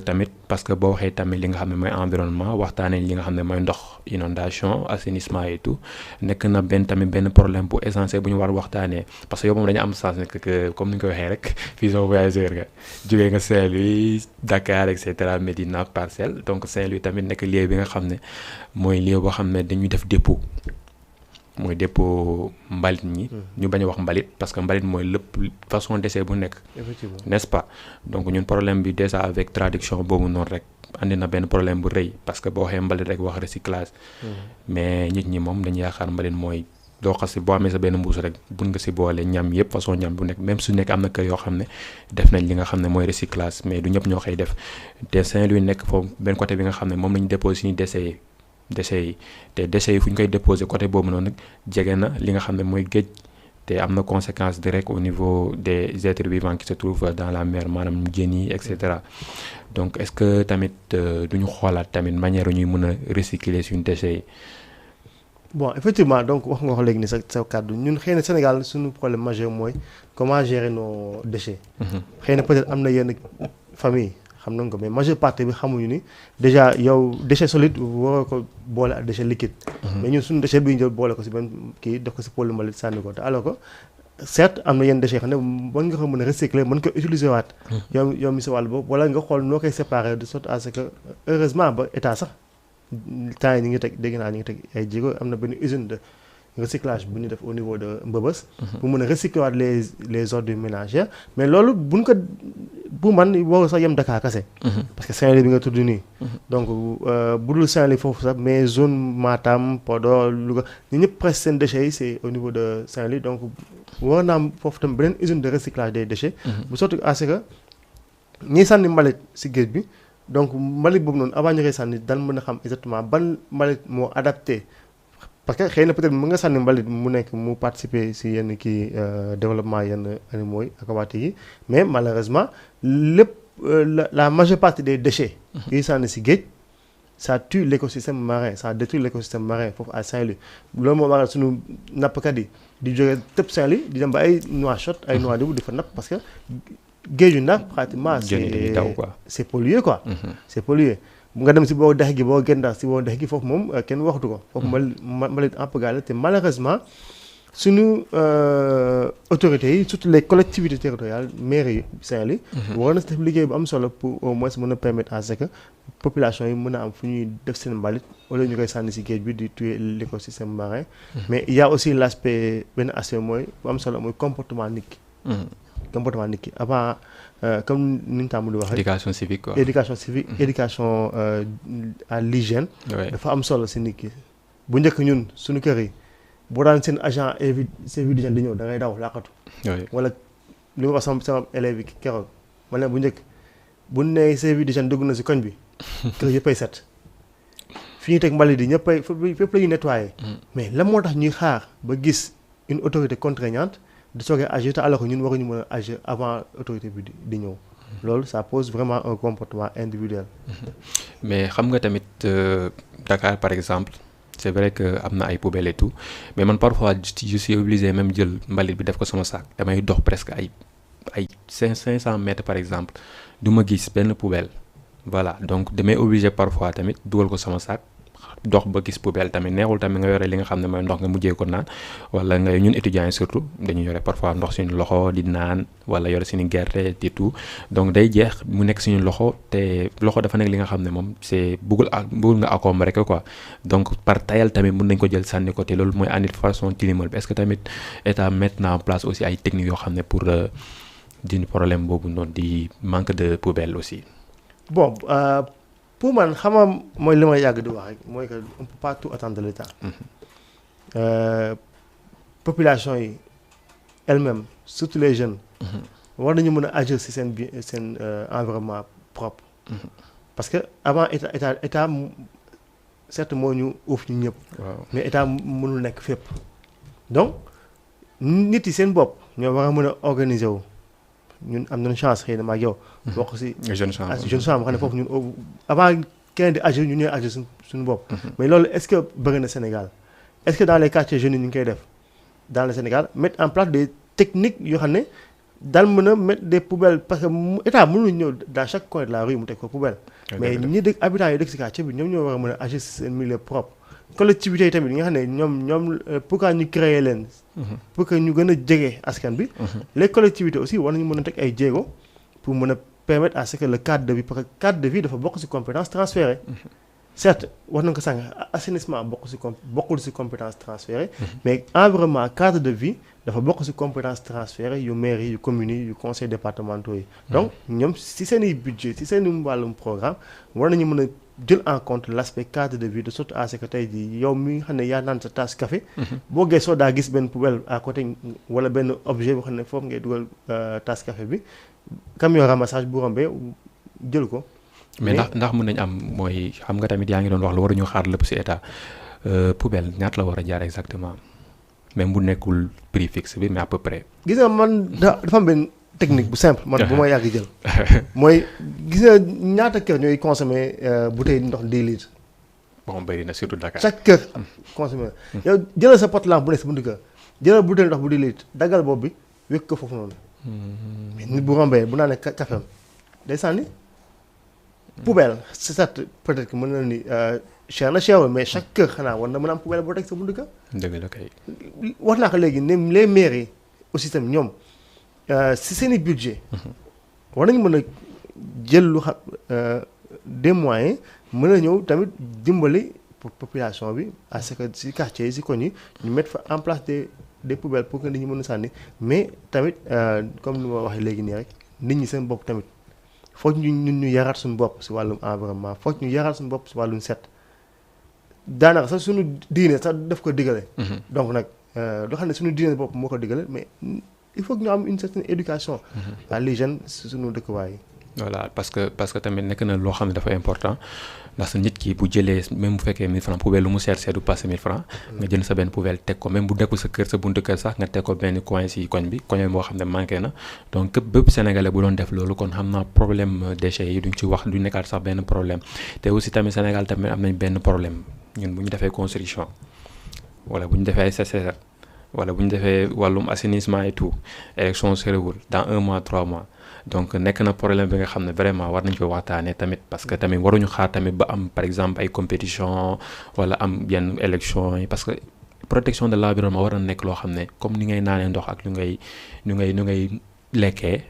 [SPEAKER 1] tamit parce que boo waxee tamit li nga xam ne mooy environnement waxtaanee li nga xam ne mooy ndox inondation assainissement et tout nekk na benn problème bu essentiel bu ñu war waxtaanee parce que yow moom dañu am sens nekk que comme ni ñu ko waxee rek fii soo voyageur nga jógee nga Saint-Louis Dakar et cetera Médina Parcelles donc Saint-Louis tamit nekk lieu bi nga xam ne mooy lieu boo xam ne dañuy def dépôt mooy dépôt mbalit ñi. ñu bañ a wax mbalit parce que mbalit mooy lépp façon déchet bu nekk.
[SPEAKER 2] effectivement
[SPEAKER 1] n'est-ce pas donc ñun problème bi déjà avec traduction boobu noonu rek andi na benn problème bu rëy parce que boo waxee mbalit rek wax recyclage. mais nit ñi moom dañuy yaakaar mbalit mooy doo xas si boo amee sa benn mbuus rek bun nga si boole ñam yëpp façon ñam bu nekk même su nekk am na kër yoo xam ne def nañ li nga xam ne mooy recyclage mais du ñëpp ñoo koy def te Saint-Louis nekk foofu benn côté bi nga xam ne moom lañu déposé suñu déchets yi te déchets yi fu ñu koy déposé côté boobu noonu nag jege na li nga xam ne mooy géej te am na conséquence directe au niveau des êtres vivants qui se trouvent dans la mer maanaam jën yi et cetera donc est-ce que tamit duñu xoolaat tamit manière ñuy mën a recycler suñu déchets yi.
[SPEAKER 2] bon effectivement donc wax nga wax léegi ni sa kàddu ñun xëy na Sénégal suñu problème majeur mooy comment gérer nos déchets. xëy na peut-être am na yenn famille xam nañ ko mais majeure partie bi xamuñu ni déjà yow déchet solide waroo ko boole ak déchet liquide. mais ñun suñu déchet bi ñu jël boole ko si benn kii def ko si pôle mbalit sànni ko te alors que certes am na yenn déchets xam ne mën nga ko mën a recycler mën ko utiliser waat. yow mi sa wàll boobu wala nga xool noo koy séparer de sorte à ce que heureusement ba état sax. temps yi ñu ngi teg dégg naa ñu ngi teg ay jéego am na benn usine de recyclage bu ñu def au niveau de Mbëbës. pour mën a recycler waat les ordures ménagères mais loolu buñ ko bu man waru sax yem Dakar kese. parce que Saint-Louis bi nga tudd nii. donc bu dul Saint-Louis foofu sax mais zone Matam Podor Louga ñu ñëpp presque seen déchets yi c'est au niveau de Saint-Louis donc war naa am foofu tam beneen usine de recyclage des déchets. bu sotti à ce que ñiy sànni mbalit si géej bi. donc mbalit boobu noonu avant ñu koy sànni daan mën a xam exactement ban mbalit moo adapté parce que xëy na peut-être mën nga sànni mbalit mu nekk mu participer si yenn kii développement yenn animaux yi aquatiques yi mais malheureusement lépp la majeure partie des déchets yi sànni si géej ça tue l'écosystème marin ça détruit l'écosystème marin foofu à Saint-Louis loolu moo waral suñu nappkat yi di jógee tëb Saint-Louis di dem ba ay Nouakchott ay Nouadhibou di fa napp parce que géeju napp pratiquement c'est pollué quoi. c'est pollué bu nga dem si boo dex gi boo gëndaar si boo dex gi foofu moom kenn waxtu ko. foofu mbalit en pagaille te malheureusement suñu autorités yi surtout les collectivités territoriales mairies yi Saint-Louis. war na si def liggéey bu am solo pour au moins mën a permettre à ce que population yi mën a am fu ñuy def seen mbalit wala ñu koy sànni si géej bi di tuer l'écosystème marin. mais il y a aussi l'aspect benn aspect mooy bu am solo mooy comportement nit ki. comportement nit ki avant comme ni ñu tàmm di wax rek.
[SPEAKER 1] éducation civique quoi.
[SPEAKER 2] éducation civique éducation à l'hygiène. dafa am solo si nit ki bu njëkk ñun suñu kër yi boo daan seen agent service d'hygiène di ñëw da ngay daw laqatu. wala li ma wax sama élèves yi keroog ma ne bu njëkk bu nee service d'hygiène dugg na si koñ bi kër yëppay set fi ñu teg mbalit yi ñëppay fépp la ñuy nettoyer. mais lan moo tax ñuy xaar ba gis une autorité contraignante de soogee agir te alors que ñun waruñu mën a agir avant autorité bi di ñëw loolu ça pose vraiment un comportement individuel.
[SPEAKER 1] mais xam nga tamit Dakar par exemple c'est vrai que am na ay poubelles et tout mais man parfois je suis obligé même jël mbalit bi def ko sama sac damay dox presque ay 500 mètres par exemple du ma gis benn poubelle voilà donc damay obligé parfois tamit dugal ko sama sac. dox ba gis poubelle tamit neexul tamit nga yore li nga xam ne mooy ndox nga mujjee ko naan wala nga ñun étudiants yi surtout dañu yore parfois ndox suñu loxo di naan wala yore suñu gerte et tout donc day jeex mu nekk suñu loxo te loxo dafa nekk li nga xam ne moom c'est bëggul nga akoom rek quoi donc par tayal tamit mën nañ ko jël sànni ko te loolu mooy andi façon tilimal bi est-ce que tamit état mettre na en place aussi ay techniques yoo xam ne pour dindi problème boobu noonu di manque de poubelle aussi.
[SPEAKER 2] bon pour man xama mooy li ma yàgg di wax rek mooy que on peut pas tout attendre de l'État. population yi elle-même surtout les jeunes. war nañu mën a agir ci seen environnement propre. parce que avant état certes moo ñu uuf ñu ñëpp. mais état mënul nekk fépp. donc nit yi seen bopp ñoo war a mën a organiser wu. ñun am nañu chance xëy na ma ak yow. bokk ci jeune chambre xam ne foofu ñun avant kenn di agir ñun ñooy agir suñu bopp. mais loolu est-ce que bëri na Sénégal est-ce que dans les quartiers jeunes yi ñu ngi koy def dans le Sénégal mettre en place des techniques yoo xam ne daal mën a mettre des poubelles parce que état mënul ñëw dans chaque coin de la rue mu teg ko poubelle. mais ñi dëkk habitants yi dëkk ci quartier bi ñoom ñoo war a mën a agir ci seen milieu propre. collectivités yi tamit yi nga xam ne ñoom pourquoi ñu créer leen. pour que ñu gën a jege askan bi. les collectivités aussi war nañu mën a teg ay jéego pour mën a permettre à ce que le cadre de vie parce que cadre de vie dafa bokk ci compétence transférée. certes wax nañ ko sànq assainissement bokkul ci compétence transférée mais environnement cadre de vie dafa bokk ci compétence transférée yu maires yi yu communes yi yu conseils départementaux yi donc ñoom ci seen i budget ci seen i wàllum programme war nañu mën a jël en compte l'aspect cadre de vie de sorte à ce que tey jii yow mi nga xam ne yaa naan sa tasse café boo geesoo daa gis benn poubelle à côté wala benn objet boo xam ne foofu ngay dugal tasse café bi camion ramassage bu rombee jël ko.
[SPEAKER 1] mais ndax mën nañ am mooy xam nga tamit yaa ngi doon wax la waruñu xaar lépp ci état poubelle ñaata la war a jaar exactement même bu nekkul prix fixe bi mais à peu près.
[SPEAKER 2] gis nga man dafa am benn technique bu simple man bu ma yàgg jël mooy gis nga ñaata kër ñooy consommer bouteille ndox 10 litres.
[SPEAKER 1] bon bëri na surtout Dakar.
[SPEAKER 2] chaque kër consommer yow jëlal sa pot lampe bu nekk sa buntu kër jëlal bouteille ndox bu 10 litres daggal boobu bi wékk ko foofu noonu. mais nit bu rombee bu naanee caféem day sànni. poubelle c'est ça peut-être que mën na ni cher na cherul mais chaque kër xanaa war na mën a am poubelle boo teg sa buntu kër.
[SPEAKER 1] dëgg la kay.
[SPEAKER 2] wax naa ko léegi ne les mairies aussi tam ñoom si seen i budget war nañu mën a jël lu xam des moyens mën a ñëw tamit dimbali pour population bi à ce que si quartier yi si koñ yi ñu mettre fa en place des poubelles pour que nit ñi mën a sànni mais tamit comme ni ma waxee léegi nii rek nit ñi seen bopp tamit. foog ñu yaraat suñu bopp ci wàllum environnement foog ñu yaraat suñu bopp ci wàllum set daanaka sax suñu diine sax daf ko digale. donc nag loo xam ne suñu diine bopp moo ko digale mais il faut que ñu am une certaine éducation. à l'hygiène ci suñu dëkkuwaay yi.
[SPEAKER 1] voilà parce que tamit nekk na loo xam ne dafa important ndax sa nit ki bu jëlee même bu fekkee 1000 francs poubelle lu mu seet du passé 1000 francs nga jënd sa benn poubelle teg ko même bu nekkul sa kër sa buntu kër sax nga teg ko benn coin ci koñ bi koñ boo xam ne manqué na donc képp bépp sénégalais bu doon def loolu kon xam naa problème déchets yi duñ ci wax du nekkaat sax benn problème te aussi tamit Sénégal tamit am nañ benn problème ñun bu ñu defee construction wala bu ñu defee SSR wala bu ñu defee wàllum assainissement et tout élection sorewul dans 1 mois 3 mois donc nekk na problème bi nga xam ne vraiment war nañ ko waxtaanee tamit parce que tamit waruñu xaar tamit ba am par exemple ay compétition wala am yenn élection yi parce que protection de l'environnement war na nekk loo xam ne comme ni ngay naanee ndox ak nu ngay lekkee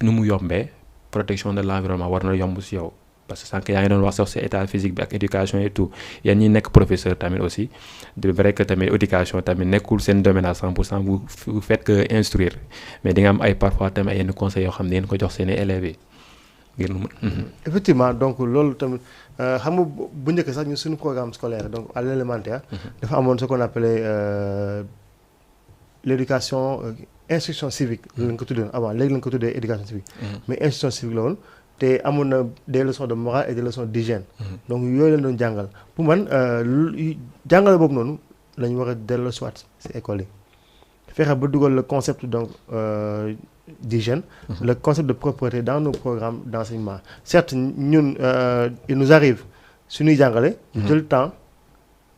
[SPEAKER 1] nu mu yombee protection de l'environnement war na yomb ci yow parce que sànq yaa ngi doon wax sax ci état physique bi ak éducation et tout yéen ñi nekk professeur tamit aussi de vrai que tamit éducation tamit nekkul seen domaine à 100% vous faites que instruire mais di nga am ay parfois tamit ay yenn conseils yoo xam ne yéen ko jox seen i élèves yi ngir
[SPEAKER 2] effectivement donc loolu tamit xam nga bu njëkk sax ñu suñu programme scolaire donc à l'élémentaire dafa amoon ce qu'on appelait l'éducation instruction civique lañ ko tuddee avant léegi lañ ko tuddee éducation civique mais instruction civique la woon te amoon na des leçons de morale et des leçons d'hygiène donc yooyu lañ doon jàngal pour man jàngale boobu noonu la ñu war a delloo soit ci école yi fexe ba dugal le concept donc d'hygiène le concept de propreté dans nos programmes d'enseignement certes ñun il nous arrive suñuy jàngale ñu jël temps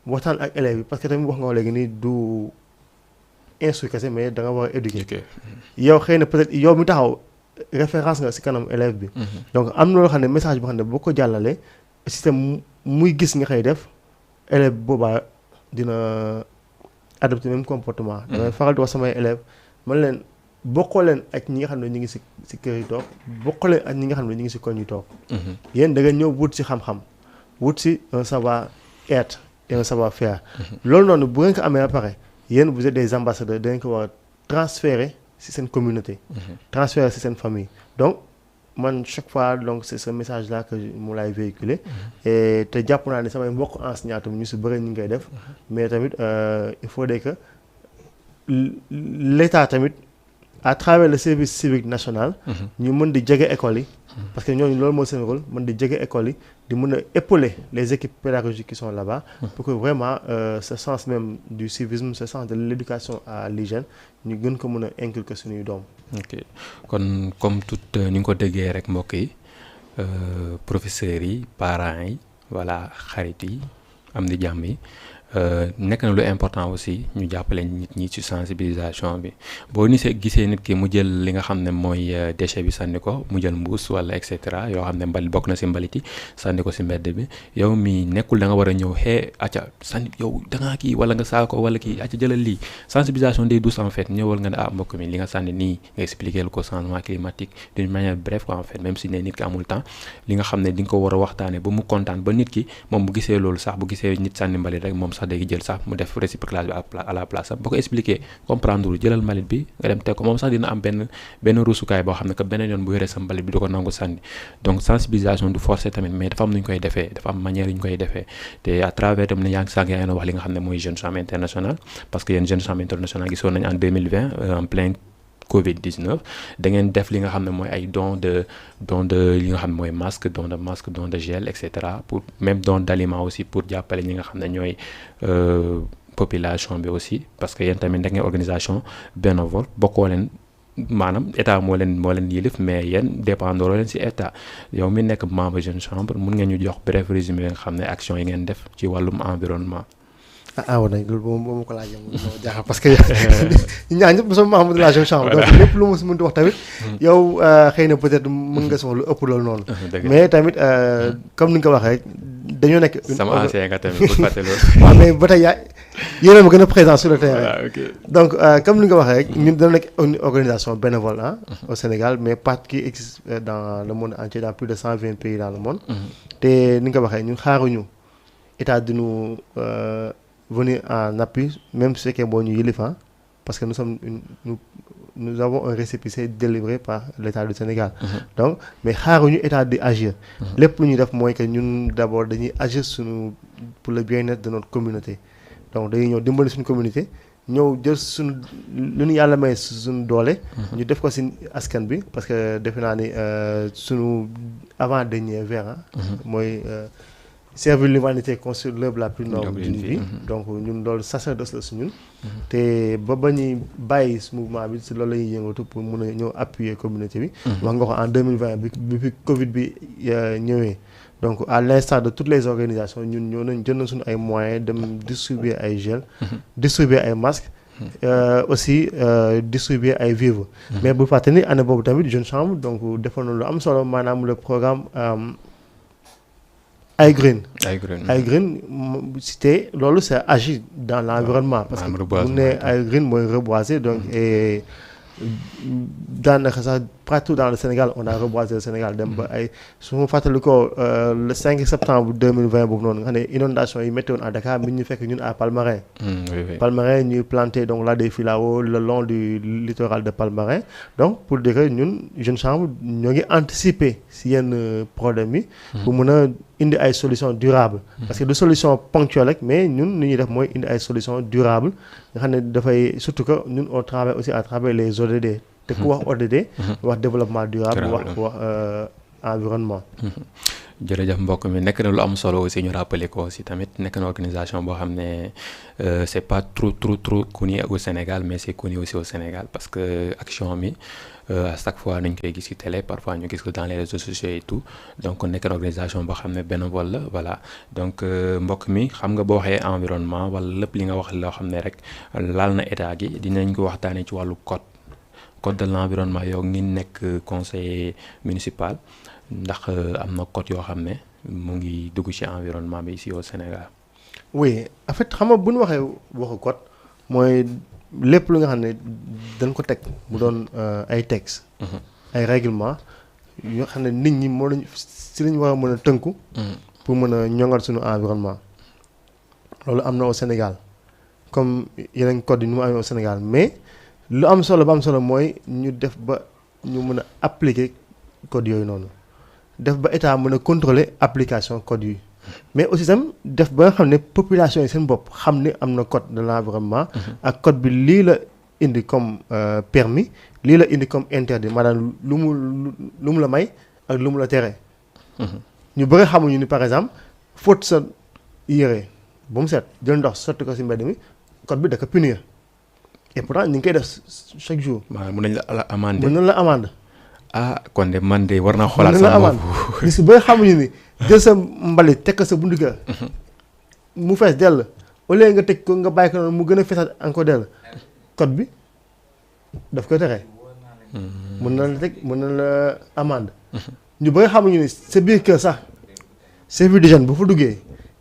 [SPEAKER 2] waxtaan ak élèves yi parce que tamit wax nga ko léegi nii du instruire kese mais da nga war a éduquer yow xëy na peut-être yow mi taxaw référence nga ci kanam élève bi donc am na loo xam ne message boo xam ne boo ko jàllalee système muy gis nga xëy def élève boobaa dina adopter même comportement damay faral di wax samay élèves man leen bokkoo leen ak ñi nga xam ne ñu ngi ci kër yi toog bokkoo leen ak ñi nga xam ne ñu ngi ci koñ yi toog yéen da nga ñëw wut ci xam-xam wut ci un savoir-être et un savoir-faire loolu noonu bu ngeen ko amee ba pare yéen vous êtes des ambassadeurs da ngeen ko war a transférer ci seen communauté transférer ci seen famille donc man chaque fois donc c'est ce message là que mu lay véhiculer et te jàpp naa ne samay mbokk enseignants tamit ñu ci bëri ñu ngi koy def mais tamit il faudrait que l'État tamit à travers le service civique national ñu mën di jege école yi parce que ñooñu loolu mooy seen rôle mën di jege école yi di mën a épauler les équipes pédagogiques qui sont là-bas pour que vraiment ce sens même du civisme ce sens de l'éducation à l'hygiène ñu gën ko mën a inculquer suñuy doom.
[SPEAKER 1] ok kon comme tout ni nga ko déggee rek mbokk yi professeurs yi parents yi voilà xarit yi am di jàmm yi nekk na lu important aussi ñu jàppale nit ñi ci sensibilisation bi boo gisee nit ki mu jël li nga xam ne mooy déchet bi sànni ko mu jël mbuus wala et cetera yoo xam ne mbalit bokk na ci mbalit yi sànni ko ci mbedd bi yow mi nekkul da nga war a ñëw acca sànni yow da ngaa kii wala nga saa ko wala kii acca jëlal lii sensibilisation day douce en fait ñëwal nga ne mbokk mi li nga sànni nii nga expliquer ko changement climatique d'une manière bref quoi en fait même si ne nit ki amul temps li nga xam ne di nga ko war a waxtaane ba mu kontaan ba nit ki moom bu gisee loolu sax bu gisee nit sànni mbalit rek moom sax day jël sax mu def recyclage bi à la place boo ko expliquer comprendre lu jëlal mbalit bi nga dem teg ko moom sax dina am benn ruusukaay boo xam ne que beneen yoon bu yoree sa mbalit bi du ko nangu sànni donc sensibilisation du forcer tamit mais dafa am nu ñu koy defee dafa am manière yu ñu koy defee te à travers tam ne yaa ngi wax li nga xam ne mooy Jeunes Champs International parce que yéen Jeunes Champs International gisoon nañu en 2020 en plein Covid-19 da ngeen def li nga xam ne mooy ay don de li nga xam ne mooy masque don de gel et cetera pour même don d'aliments aussi pour jàppale ñi nga xam ne ñooy population bi aussi parce que yéen tamit nekk ngeen organisation bénévole bokkoo leen maanaam état moo leen yilif mais yéen dépendroo leen ci état yow mi nekk membre Jeune Chambre mun ngeen ñu jox bref résumé nga xam ne action yi ngeen def ci wàllum environnement.
[SPEAKER 2] waaw nañ loolu moom ma ko laajee moom moo jaaxal parce que ñu ñaan ñëpp mosoo membre de la Jeune Chambre donc lépp lu ma si mënti wax tamit yow xëy na peut-être mën nga soxla lu ëpp loolu noonu mais tamit comme ni nga ko waxee rek dañoo nekk
[SPEAKER 1] sama ancien nga tamit pour fàtte loolu
[SPEAKER 2] waaw mais ba tey yéen a ma gën a présent sur le terrain donc comme ni nga ko waxee rek ñun dana nekk une organisation bénévole au Sénégal mais qui existe dans le monde entier dans plus de 120 pays dans le monde te ni nga ko waxee ñun xaaruñu état diñu venir en appui même su fekkee boo ñu yilifa parce que nous avons un récépissé délivré par l'État du Sénégal donc mais xaaruñu état di agir lépp lu ñuy def mooy que ñun d'abord dañuy agir pour le bien-être de notre communauté donc dañuy ñëw dimbali suñu communauté ñëw jël suñu lu ñu yàlla may suñu doole ñu def ko ci askan bi parce que defe naa ni suñu avant dernier vers mooy servir l'humanité construire l'œuvre la plus noble d'une vie donc ñun loolu sacerdoce la su ñun te ba ñuy bàyyi mouvement bi si loolu la ñuy yëngatu pour mun a ñëw appuyer communauté bi wax nga ko en 2020 bi Covid bi ñëwee donc à l'instar de toutes les organisations ñun ñoo nañ jënd suñu ay moyens dem distribuer ay gel distribuer ay masques aussi distribuer ay vivres mais bu fàtte ni année boobu tamit Jeune Chambre donc defoon na lu am solo maanaam le programme iGreen c'était loolu c'est agir dans l'environnement parce que bu ne iGreen mooy reboiser donc et daanaka sax partout dans le Sénégal on a reboisé le Sénégal dem ba ay su ma fàttali ko le 5 septembre 2020 boobu noonu nga xam ne inondation yi métti woon à Dakar mi ñu fekk ñun à Palmarin Palmarin ñuy planter donc là des filaos le long du littoral de Palmarin donc pour dire que ñun Jeune Chambre ñoo ngi anticiper si yenn problème yi pour mën a indi ay solutions durables parce que du solution ponctuelle rek mais ñun li ñuy def mooy indi ay solutions durables nga xam ne dafay surtout que ñun on travaille aussi à travers les ODD te ku wax ODD wax développement durable wax environnement
[SPEAKER 1] jërëjëf mbokk mi nekk na lu am solo aussi ñu rappeler ko aussi tamit nekk na organisation boo xam ne c'est pas trop connu au Sénégal mais c'est connu aussi au Sénégal parce que action mi à chaque fois nañ koy gis ci télé parfois ñu gis ko dans les réseaux sociaux et tout donc nekk na organisation boo xam ne bénévole la voilà donc mbokk mi xam nga boo waxee environnement wala lépp li nga wax loo xam ne rek laal na état gi dinañ ko waxtaanee ci wàllu code de l'environnement yow ngi nekk conseiller municipal ndax am na code yoo xam ne mu ngi dugg ci environnement bi ici au Sénégal.
[SPEAKER 2] oui en fait xam nga bu ñu waxee waxu code mooy lépp lu nga xam ne dañ ko teg mu doon ay textes. ay règlements yoo xam ne nit ñi moo lañ si lañ war a mën a tënku. pour mën a ñoŋal suñu environnement. loolu am na au Sénégal comme yeneen code yi ñu mu amee au Sénégal mais lu am solo ba am solo mooy ñu def ba ñu mën a appliquer code yooyu noonu. def ba état mën a contrôler application code yi mais aussi tam def ba nga xam ne population yi seen bopp xam ne am na code de l'environnement ak code bi lii la indi comme permis lii la indi comme interdit maanaam lu mu la may ak lu mu la tere ñu bëri xamuñu ni par exemple fóot sa yére ba mu set jël ndox sotti ko ci mbedd mi code bi da ko punir et pourtant ñu ngi koy def chaque jour.
[SPEAKER 1] mën nañ la amende.
[SPEAKER 2] mën nañ la amende.
[SPEAKER 1] kon de man de war naa xoolaat sama bopp
[SPEAKER 2] li si ba xamuñu ni jël sa mbalit teg ko sa buntu kër mu fees dell au lieu nga tëj ko nga bàyyi ko noonu mu gën a fesaat encore dell code bi daf koy tere. mën na la teg mën na la amende. ñu bëri xamuñu ni sa biir kër sax service d'hygiène bu fa duggee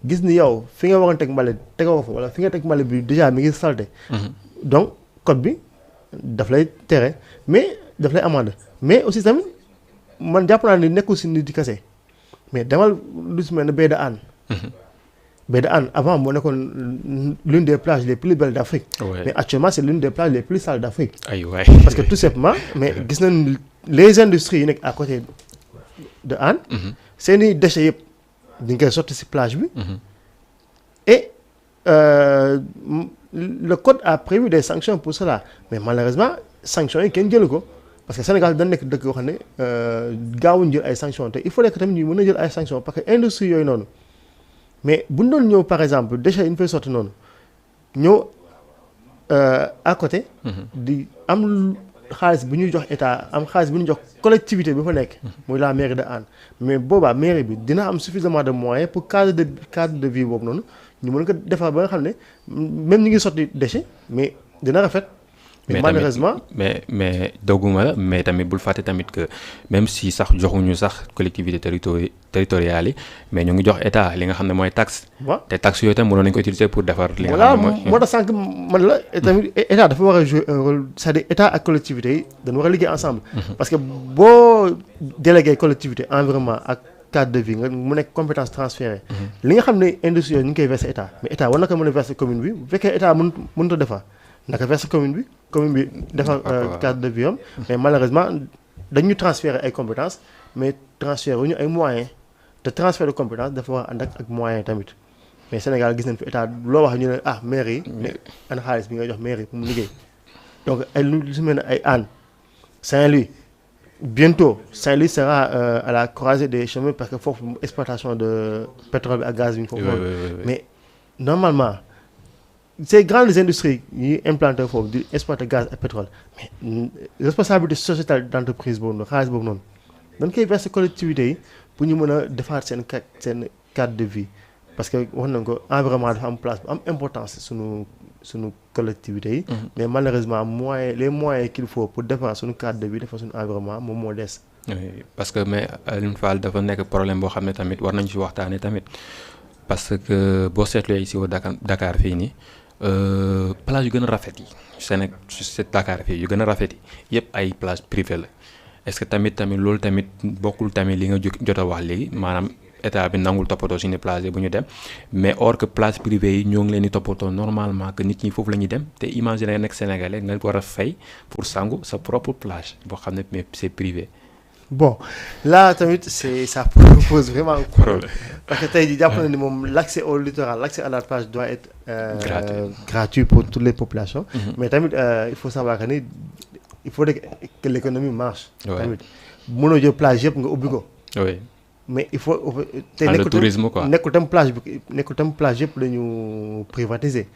[SPEAKER 2] gis ni yow fi nga waroon teg mbalit tegoo ko fa wala fi nga teg mbalit bi déjà mi ngi salté. donc code bi daf lay tere mais daf lay amende mais aussi tamit man jàpp naa ni nekkul si nit di kese mais demal lu si mel ne baie de Hann. baie de Hann avant moo nekkoon l'une des plages les plus belles d'Afrique. Mais actuellement c'est l'une des plages les plus sales d'Afrique. Parce que tout simplement mais gis nañ les industries yi nekk à côté de Hann. seeni déchets yëpp di nga koy sotti si plage bi. Et le code a prévu des sanctions pour cela mais malheureusement sanctions yi kenn jëlu ko parce que Sénégal dañ nekk dëkk yoo xam ne gaawuñ jël ay sanctions te il faut que tamit ñu mën a jël ay sanctions parce que industrie yooyu noonu mais bu ñu doon ñëw par exemple déchets yi ñu fay sotti noonu ñëw à côté. di am xaalis bu ñuy jox état am xaalis bu ñuy jox collectivité bi fa nekk. muy la mairie de Hann mais boobaa mairie bi dina am suffisamment de moyens pour cadre de vie boobu noonu ñu mën ko defar ba nga xam ne même ñu ngi sotti déchet mais dina rafet. mais malheureusement
[SPEAKER 1] mais dogguma la mais tamit bul fàtte tamit que même si sax joxuñu sax collectivité territoriales yi mais ñu ngi jox état li nga xam ne mooy taxe.
[SPEAKER 2] waaw
[SPEAKER 1] te taxe yooyu tam mënoon nañu ko utiliser pour defar. li nga
[SPEAKER 2] voilà
[SPEAKER 1] xam ne mooy
[SPEAKER 2] moo tax sànq man la tamit état dafa war a jouer un rôle c'est-à-dire état ak collectivité yi dañu war a liggéey ensemble. parce que boo délégué collectivité environnement ak cadre de vie nga mu nekk compétence transférée. li nga xam ne industrie yooyu ñu ngi koy verser état mais état war na ko mën a verser commune bi bu fekkee état mënut a defar naka verser commune bi defar cadre de vie am mais malheureusement dañu transférer ay compétences mais transférer wu ñu ay moyens te transfert de compétences dafa war a ànd ak moyens tamit mais Sénégal gis nañ fi état loo wax ñu ne maire yi mais ana xaalis bi nga jox maire yi pour mu liggéey donc ay lu su mel ne ay Hann Saint-Louis bientôt Saint-Louis sera à la croisée des chemins parce que foofu exploitation de pétrole bi ak gaz bi ñu foofu mais normalement ces grandes industries yi implanté foofu di exploiter gaz ak pétrole mais responsabilité sociétale d'entreprise boobu noonu xaalis boobu noonu dañ koy verser collectivités yi pour ñu mën a defaat seen cadre de vie parce que wax nañ ko environnement dafa am place bu am importance suñu collectivités yi mais malheureusement les moyens qu'il faut pour defar suñu cadre de vie defar suñu environnement moom moo des.
[SPEAKER 1] Oui, parce que mais Alioune Fall dafa nekk problème boo xam ne tamit war nañu ci waxtaanee tamit parce que boo seetlee ici au Dakar fii nii plage yu gën a rafet yi Sénégal Dakar fii yu gën a rafet yi yëpp ay plage privée la est-ce que tamit loolu tamit bokkul tamit li nga jot a wax léegi maanaam état bi nangul toppatoo suñu plage bu ñu dem mais or que plage privée yi ñoo ngi leen di toppatoo normalement que nit ñi foofu la ñuy dem te imaginer nekk sénégalais nga war a fay pour sangu sa propre plage boo xam ne mais c'est privé.
[SPEAKER 2] Bon là tamit ça pose vraiment un problème parce que tey jii jàpp na ni moom l'accès au littoral l'accès à la plage doit être gratuit pour toutes les populations mais tamit il faut savoir que ni il faudrait que l'économie marche tamit mënoo jël plage yëpp nga ubbi ko mais il faut te
[SPEAKER 1] le tourisme quoi
[SPEAKER 2] nekkul tam plage yëpp la ñu privatiser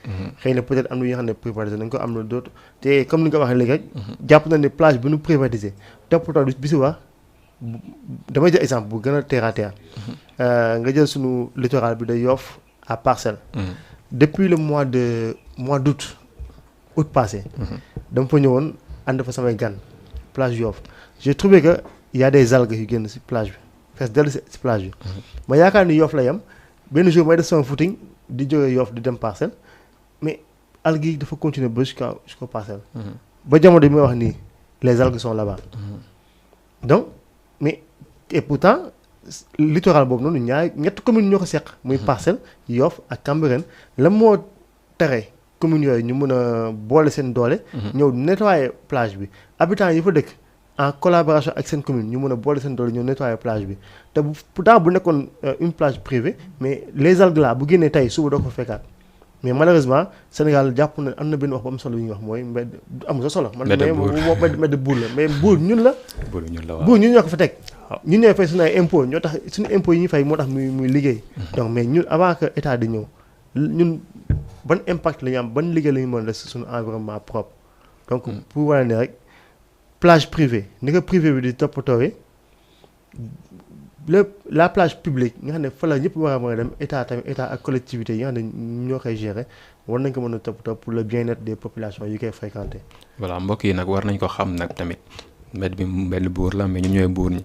[SPEAKER 2] xëy na peut-être am na yoo xam ne privatiser nañ ko am na d'autres te comme ni nga ko waxee léegi rek jàpp na ne plage bu ñu privatiser toppatoo bi si waa damay jël exemple bu gën a terre à terre nga jël suñu littoral bi de Yoff à Parcelles depuis le mois d'août passé dama fa ñëwoon ànd fa samay gan plage Yoff j'ai trouvé que y a des algues yu génn ci plage bi fees dellu ci plage bi ma yaakaar ni Yoff la yam benn jour may def sama footing di jógee Yoff di dem Parcelles mais algues yi dafa continuer ba jusqu'au Parcelles ba jamono bi may wax nii les algues sont là-bas donc mais et pourtant littoral boobu noonu ñetti communes ñoo ko seq muy Parcelles Yoff ak Cambérène la moo tere communes yooyu ñu mën a boole seen doole ñëw nettoyer plage bi habitants yi fa dëkk en collaboration ak seen commune ñu mën a boole seen doole ñëw nettoyer plage bi te pourtant bu nekkoon une plage privée mais les algues là bu génnee tey suba doo ko fekkaat mais malheureusement Sénégal jàpp na am na benn wax bu am solo yu ñuy wax mooy mbedd am sa solo man mbedd buur la mais buur ñun la buur ñun ñoo ko fa teg ñun ñooy fay suñu ay impôts ñoo tax suñu impôts yi ñuy fay moo tax muy liggéey donc mais ñun avant que état di ñëw ñun ban impact la ñu am ban liggéey la ñu mën a def suñu environnement propre donc pour wane ne rek plage privée ni ko privé bi di toppatoowee la plage publique nga xam ne fa la ñëpp war a mën a dem état ak collectivité yi nga xam ne ñoo koy gérer war nañ ko mën a toppatoo pour le bien-être des populations yi koy fréquenter.
[SPEAKER 1] voilà mbokk yi nag war nañ ko xam nag tamit mbedd bi mbedd buur la mais ñun ñooy buur ñi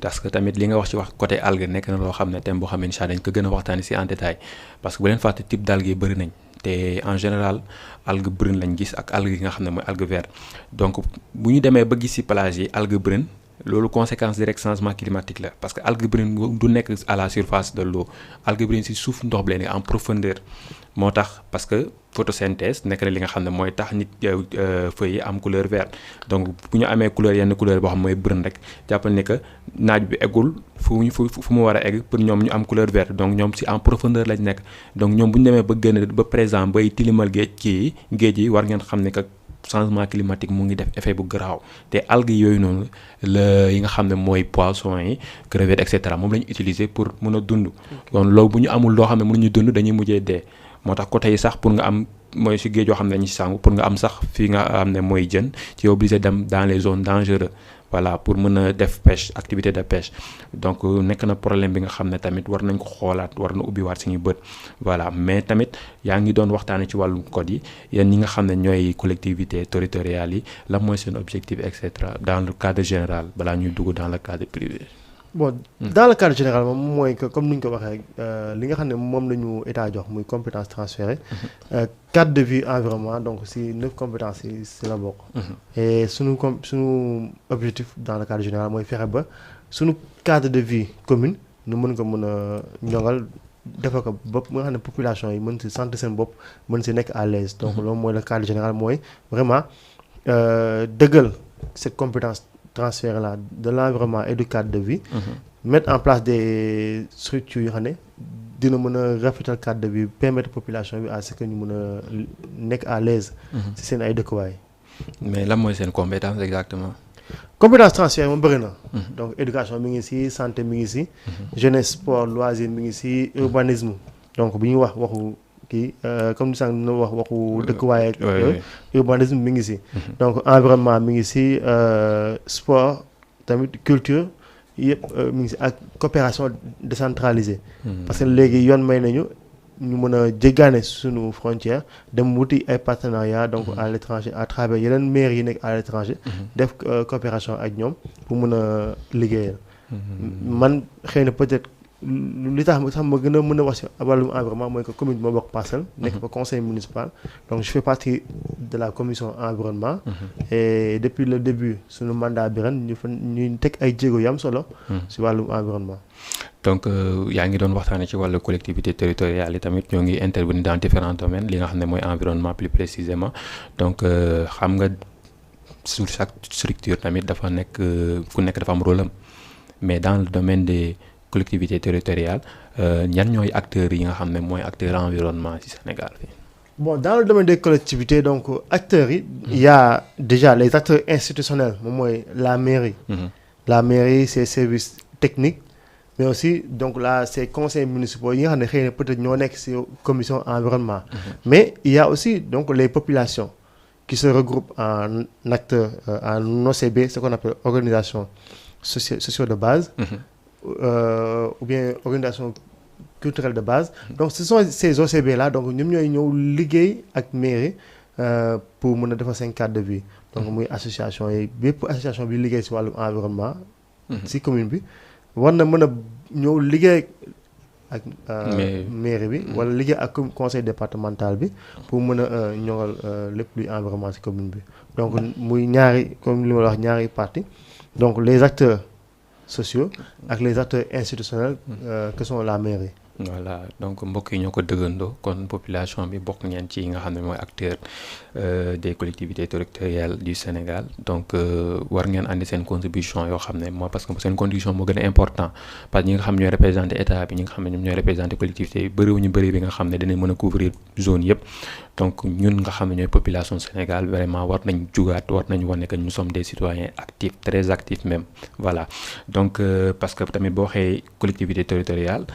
[SPEAKER 1] parce que tamit li nga wax ci wax côté algue nekk na loo xam ne thème boo xam ne incha allah dañ ko gën a waxtaanee ci en détail parce que bu leen fàtte type d'algue yi bëri nañ te en général algue brune lañ gis ak algue yi nga xam ne mooy algue verte donc bu ñu demee ba gis ci plage yi algue brune loolu conséquence direct changement climatique la parce que algue brune du nekk à la surface de l'eau algue brune ci suuf ndox bi la nekk en profondeur moo tax parce que photosynthèse nekk na li nga xam ne mooy tax nit feuilles yi am couleur verte donc bu ñu amee couleur yenn couleur boo xam mooy brune rek jàppal ni que naaj bi eggul fu mu war a egg pour ñoom ñu am couleur verte donc ñoom ci en profondeur lañ nekk donc ñoom bu ñu demee ba génn ba présent bay tilimal géej yi war ngeen xam ne que changement climatique mu ngi def effet bu garaaw te algues yooyu noonu la yi nga xam ne mooy poissons yi crevettes et cetera moom la ñu utiliser pour mën a dund. donc loolu bu ñu amul loo xam ne mënuñu dund dañuy mujjee dee moo tax côté yi sax pour nga am mooy si géej yoo xam ne dañuy sangu pour nga am sax fii nga am ne mooy jën ci obligé dem dans les zones dangereuses voilà pour mën a def pêche activité de pêche donc nekk na problème bi nga xam ne tamit war nañ ko xoolaat war na ubbiwaat suñu bët voilà mais tamit yaa ngi doon waxtaane ci wàllum code yi yéen ñi nga xam ne ñooy collectivités territoriales yi la mooy seen objectif et cetera dans le cadre général balaa ñuy dugg dans le cadre privé.
[SPEAKER 2] bon dans le cadre général moom mooy que comme ni ñu ko waxee li nga xam ne moom la ñu état jox muy compétence transférée cadre de vie environnement donc si 9 compétences yi si la bokk. et suñu objectif dans le cadre général mooy fexe ba suñu cadre de vie commune ñu mën ko mën a ñoŋal defal ko bopp nga xam ne population yi mën si sentir seen bopp mën si nekk à l'aise donc loolu mooy le cadre général mooy vraiment dëggal cette compétence transfert là de l'environnement et du cadre de vie mettre en place des structures yoo xam ne dina mën a rafetal cadre de vie permettre population bi à ce que ñu mën a nekk à l'aise ci seen ay dëkkuwaay.
[SPEAKER 1] mais lan mooy seen compétence exactement.
[SPEAKER 2] compétence transfert moom bëri na. donc éducation mi ngi ci santé mi ngi ci. jeunesse sport loisir mi ngi ci urbanisme donc bu ñuy wax waxu kii comme ni sànq ñu wax waxu dëkkuwaay ak urbanisme mi ngi ci. donc environnement mi ngi ci sport tamit culture yëpp mi ngi ci ak coopération décentralisée. parce que léegi yoon may nañu ñu mën a jéggaane suñu frontière dem wuti ay partenariat donc à l'étranger à travers yeneen maires yi nekk à l'étranger def coopération ak ñoom pour mën a liggéeyal. man xëy na peut-être li tax ma gën a mën a wax ci wàllum environnement mooy que commune bi ma bokk Parcelles nekk fa conseil municipal donc je fais partie de la commission environnement et depuis le début suñu mandat bi ren ñu teg ay jéego yu am solo ci wàllum environnement.
[SPEAKER 1] donc yaa ngi doon waxtaane ci wàllu collectivité territoriale yi tamit ñoo ngi intervenir dans différents domaines li nga xam ne mooy environnement plus précisément donc xam nga sur chaque structure tamit dafa nekk ku nekk dafa am rôle am mais dans le domaine des collectivités territoriales ñan ñooy acteurs yi nga xam ne mooy acteur environnement ci Sénégal fii.
[SPEAKER 2] bon dans le domaine des collectivités donc acteurs yi il y a déjà les acteurs institutionnels moom mooy la mairie. La mairie ses services techniques. mais aussi donc là ces conseils municipaux yi nga xam ne xëy na peut-être ñoo nekk ci commission environnement mais il y a aussi donc les populations qui se regroupent en acteurs en OCB ce qu'on appelle organisation sociale de base ou bien organisation culturelle de base donc ce sont ces OCB là donc ñoom ñooy ñëw liggéey ak mairie pour mën a defar seen cadre de vie donc muy association yi bépp association bi liggéey ci wàllum environnement ci commune bi war na mën a ñëw liggéey ak mairie bi wala liggéey ak conseil départemental bi pour mën a ñoŋal lépp luy environnement ci commune bi donc muy ñaari comme li ma la wax ñaari parties donc les acteurs sociaux ak les acteurs institutionnels que sont la mairie.
[SPEAKER 1] voilà donc mbokk yi ñoo ko dëggandoo kon population bi bokk ngeen ci nga xam ne mooy acteur des collectivités territoriales du Sénégal donc war ngeen andi seen contribution yoo xam ne mooy parce que seen contribution moo gën a important parce que ñi nga xam ñooy représenté état bi ñi nga xam ne ñoom ñooy représenté collectivités yi bëriwuñu bëri bi nga xam ne dinañ mën a couvrir zone yëpp donc ñun nga xam ne ñooy population Sénégal vraiment war nañ jugaat war nañ wane que nous sommes des citoyens actifs très actifs même voilà donc parce que tamit boo waxee collectivité territoriale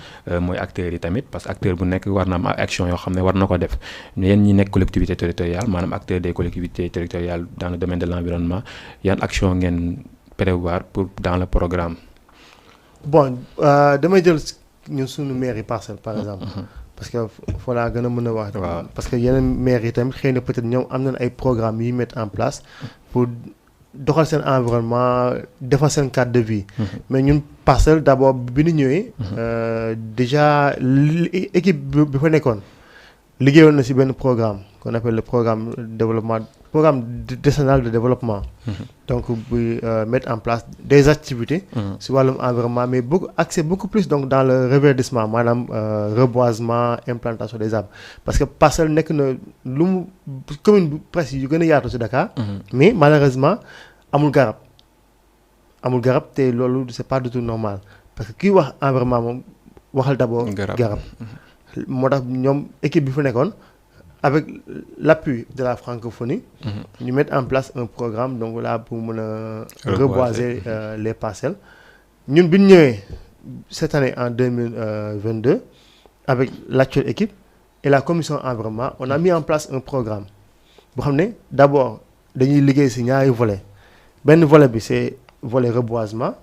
[SPEAKER 1] mooy acteurs yi tamit parce que acteur bu nekk war na am action yoo xam ne war na ko def yéen ñi nekk collectivité territoriale maanaam acteur des collectivités territoriales dans le domaine de l'environnement yan action ngeen prévoir pour dans le programme.
[SPEAKER 2] bon damay jël ñun suñu maire yi Parcelles par exemple. parce que foo laa gën a mën a wax. parce que yeneen maires yi tamit xëy na peut-être ñoom am nañ ay programmes yi mettre en place pour doxal seen environnement defal seen cadre de vie. mais ñun Parcelles d'abord bi ñu ñëwee. déjà équipe bi fa nekkoon liggéeyoon na ci benn programme qu'on appelle le programme décennal de développement. donc buy mettre en place des activités. ci wàllum environnement mais axé beaucoup plus donc dans le reverdissement maanaam reboisement implantation des arbres parce que Parcelles nekk na lu mu commune bu presque yu gën a yaatu ci Dakar. mais malheureusement amul garab te loolu c'est pas du tout normal parce que kiy wax environnement moom waxal d'abord garab. moo tax ñoom équipe bi fa nekkoon avec l'appui de la francophonie. ñu mettre en place un programme donc là pour mën a reboiser les parcelles. ñun bi ñu ñëwee cette année en 2022 avec l'actuelle équipe et la commission environnement on a mis en place un programme boo xam ne d'abord dañuy liggéey ci ñaari volets benn volet bi c'est volet reboisement.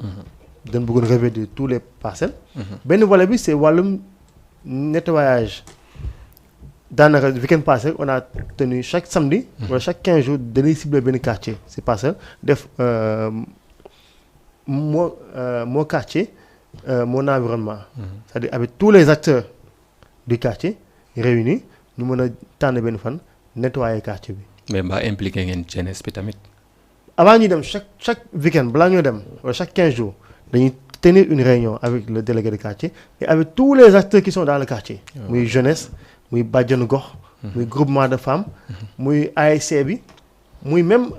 [SPEAKER 2] dañ bëggoon reverdir tous les parcelles. benn volet bi c'est wàllum nettoyage. daanaka week-end passé on a tenu chaque samedi. wala chaque 15 jours dañuy cibler benn quartier ci Parcelles def mon quartier mon environnement. c'est-à-dire avec tous les acteurs du quartier réunis ñu mën a tànn benn fan nettoyer quartier bi.
[SPEAKER 1] mais mbaa impliqué ngeen jeunesse bi tamit.
[SPEAKER 2] avant ñuy dem chaque week-end balaa ñoo dem wala chaque 15 jours dañuy tenir une réunion avec le délégué de quartier et avec tous les acteurs qui sont dans le quartier. muy jeunesse. muy bàjjanu gox. muy groupement de femmes. muy ASC bi. muy même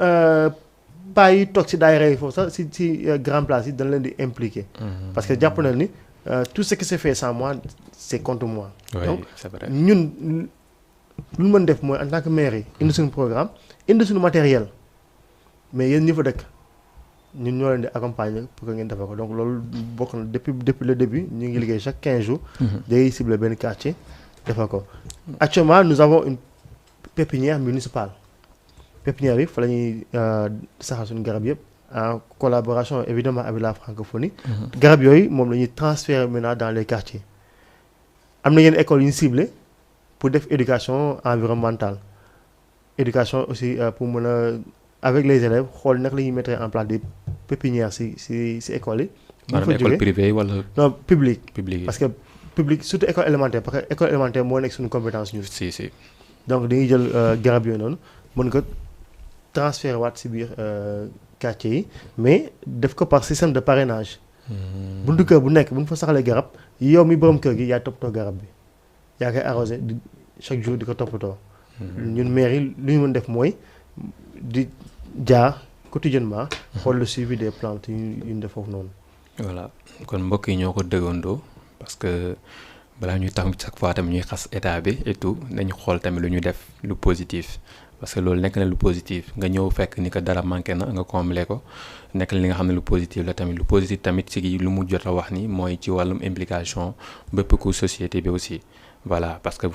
[SPEAKER 2] pas yi toog ci daayira yi foofu sax ci grand place yi dañ leen di impliquer. parce que jàpp na ni tout ce qui se fait sans moi c'est contre moi.
[SPEAKER 1] Oui,
[SPEAKER 2] donc
[SPEAKER 1] c'est vrai.
[SPEAKER 2] ñun lu ñu mën def mooy en tant que maire yi indi suñu programme indi suñu matériel mais yéen ñi fa dëkk ñun ñoo leen di accompagner pour que ngeen defee ko donc loolu bokk na depuis le début ñu ngi liggéey chaque 15 jours. day cibler benn quartier. defal ko actuellement nous avons une pépinière municipale pépinière bi fa la ñuy saxal suñu garab yëpp en collaboration évidemment avec la francophonie. garab yooyu moom la ñuy transférer maintenant dans les quartiers. am na yenn écoles yu ñu ciblé pour def éducation environnementale éducation aussi pour mën a avec les élèves xool naka la ñuy mettre en place des pépinières ci écoles yi.
[SPEAKER 1] maanaam école privée wala.
[SPEAKER 2] non public.
[SPEAKER 1] parce
[SPEAKER 2] que public surtout école élémentaire parce que école élémentaire moo nekk suñu compétence ñu.
[SPEAKER 1] si.
[SPEAKER 2] donc dañuy jël garab yooyu noonu mën ko transférer waat ci biir quartier yi mais def ko par système de parrainage. buntu kër bu nekk bu ñu fa saxalee garab yow mi borom kër gi yaay toppatoo garab bi yaa koy arrosé chaque jour di ko toppatoo. ñun maire yi lu ñu mën def mooy di jaar quotidiennement xool le suivi des plantes yu ñu def foofu noonu.
[SPEAKER 1] voilà kon mbokk yi ñoo ko dëggandoo parce que balaa ñuy tax chaque fois tamit ñuy xas état bi et tout nañu xool tamit lu ñu def lu positif parce que loolu nekk na lu positif nga ñëw fekk ni que dara manqué na nga combler ko nekk li nga xam ne lu positif la tamit lu positif tamit ci lu mu jot a wax ni mooy ci wàllum implication bépp ku société bi aussi. voilà parce que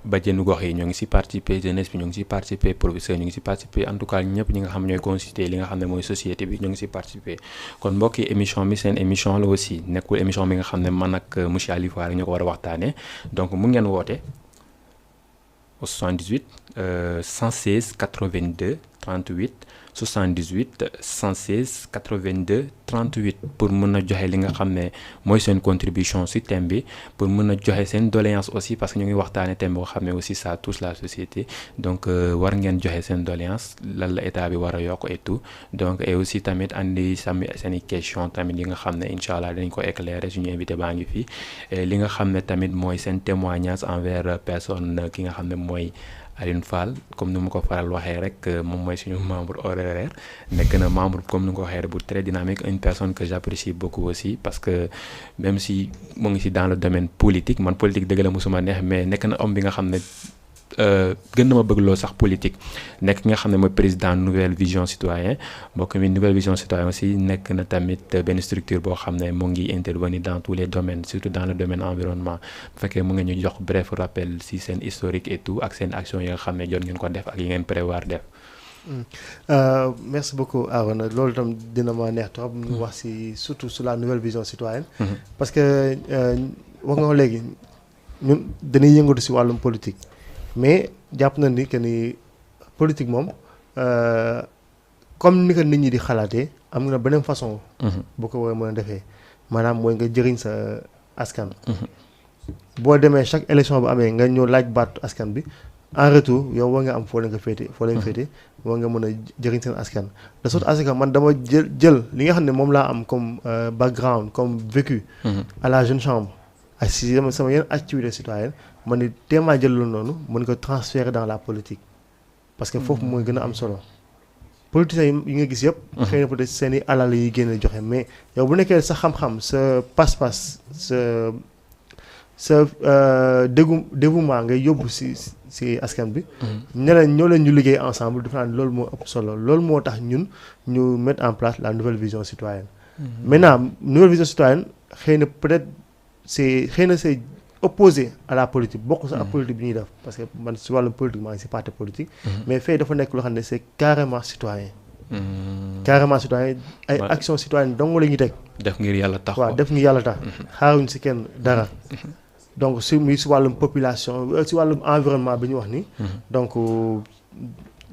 [SPEAKER 1] bajenu gox yi ñoo ngi ci participer jeunesse bi ñoo ngi ci participer professeur ñu ngi ci participer en tout cas ñëpp ñi nga xam ñooy constituer li nga xam ne mooy société bi ñoo ngi ci participer kon mbokki émission bi seen émission la aussi nekkul émission bi nga xam ne man ak monsieur Aliou Fall ñu ko war a waxtaanee donc mu ngeen woote au 78 116 82 38 78 116 82 38 pour mën a joxe li nga xam ne mooy seen contribution ci thème bi pour mën a joxe seen doléance aussi parce que ñu ngi waxtaane thème boo xam ne aussi ça touche la société donc war ngeen joxe seen doléance lan la état bi war a yokk et tout donc et aussi tamit andi sami seen i question tamit yi nga xam ne incha allah dañ ko éclairer suñu invité baa ngi fii li nga xam ne tamit mooy seen témoignage envers personne ki nga xam ne mooy Alioune Fall comme ni ma ko faral waxee rek moom mooy suñu membre honoraire nekk na membre comme ni nga ko waxee rek bu très dynamique une personne que j'apprécie beaucoup aussi parce que même si mu ngi ci dans le domaine politique man politique dëgg la mosuma neex mais nekk na homme bi nga xam ne gën na ma bëgg loo sax politique nekk nga xam ne mooy président Nouvelle Vision Citoyen mbokk mi Nouvelle Vision Citoyen aussi nekk na tamit benn structure boo xam ne mu ngi intervenir dans tous les domaines surtout dans le domaine environnement bu fekkee mu ngi ñu jox bref rappel ci seen historique et tout ak seen action yi nga xam ne jot ngeen ko def ak yi ngeen prévoir def.
[SPEAKER 2] Merci beaucoup Arona loolu tam dina ma neex trop ñu wax ci surtout sur la nouvelle vision citoyenne. Parce que wax nga ko léegi ñun dañuy yëngatu ci wàllum politique mais jàpp na ni que ni politique moom comme ni ko nit ñi di xalaatee am na beneen façon. boo ko war a mën a defee maanaam mooy nga jëriñ sa askan. boo demee chaque élection bu amee nga ñëw laaj baatu askan bi en retour yow war nga am foo leen ko féete foo leen féete war nga mën a jëriñ seen askan. de sorte à ce que man dama jël li nga xam ne moom laa am comme background comme vécu. à la jeune chambre ak si sama yenn activité citoyenne man ni téemaa jël loolu noonu mën ko transférer dans la politique parce que foofu mooy gën a am solo. politiciens yi nga gis yëpp. xëy na peut-être seen i alal yi génn joxe mais yow bu nekkee sa xam-xam sa pas-pas sa dévouement ngay yóbbu si askan bi. ñeneen ñoo leen ñu liggéey ensemble dafa naan loolu moo ëpp solo loolu moo tax ñun ñu mettre en place la nouvelle vision citoyenne. maintenant nouvelle vision citoyenne xëy na peut-être c'est opposé à la politique bokk sa ak politique bi ñuy def parce que man si wàllum politique maa ngi si parti politique. mais fee dafa nekk loo xam ne c'est carrément citoyen. carrément citoyen ay action citoyenne dong la ñuy teg.
[SPEAKER 1] def ngir yàlla tax
[SPEAKER 2] waaw def ngir yàlla tax. xaaruñ si kenn dara. donc si muy si wàllum population si wàllum environnement bi ñu wax ni. donc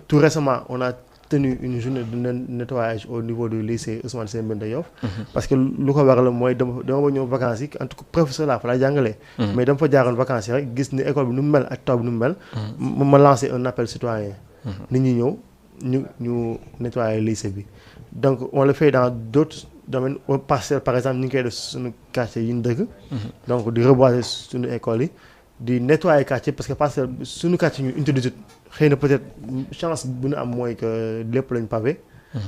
[SPEAKER 2] tout récemment on a tenu une journée de nettoyage au niveau du lycée Ousmane Sembène de Yoff. parce que lu ko waral mooy dama ba ñëw vacances yi en tout cas professeur laa fa laa jàngalee. mais dama fa jaaroon vacances yi rek gis ni école bi nu mu mel ak taw bi nu mu mel. ma lancé un appel citoyen. nit ñi ñëw ñu nettoyer lycée bi. donc on le fait dans d'autres domaines au Parcelles par exemple ñu ngi koy def suñu quartier yi ñu dëkk. donc di reboiser suñu école yi di nettoyer quartier parce que Parcelles suñu quartier ñu unité 18 xëy na peut-être chance bu ñu am mooy que lépp lañ pavé.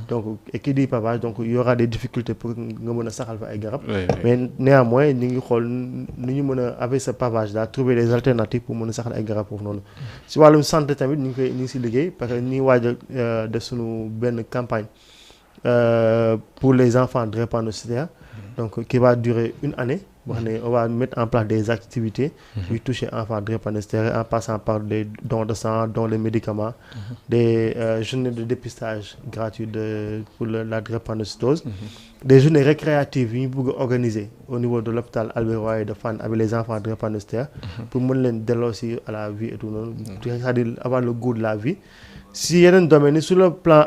[SPEAKER 2] donc et qui dit pavage donc il y aura des difficultés pour nga mën a saxal fa ay garab. mais néanmoins ñu ngi xool nu ñu mën a avec ce pavage là trouver des alternatives pour mën a saxal ay garab foofu noonu. si wàllum santé tamit ñu ngi si liggéey parce que ñu ngi waaj a def suñu benn campagne pour les enfants drépanocytaires. donc qui va durer une année. On va mettre en place des activités qui touchent enfants drépanocytaires en passant par des dons de sang, dons de médicaments, des journées de dépistage gratuits pour la drépanocytose, des journées récréatives organisées au niveau de l'hôpital Albert Royer de Fann avec les enfants drépanocytaires pour les déloger à la vie et tout, c'est-à-dire avoir le goût de la vie. Si yeneen domaine sur le plan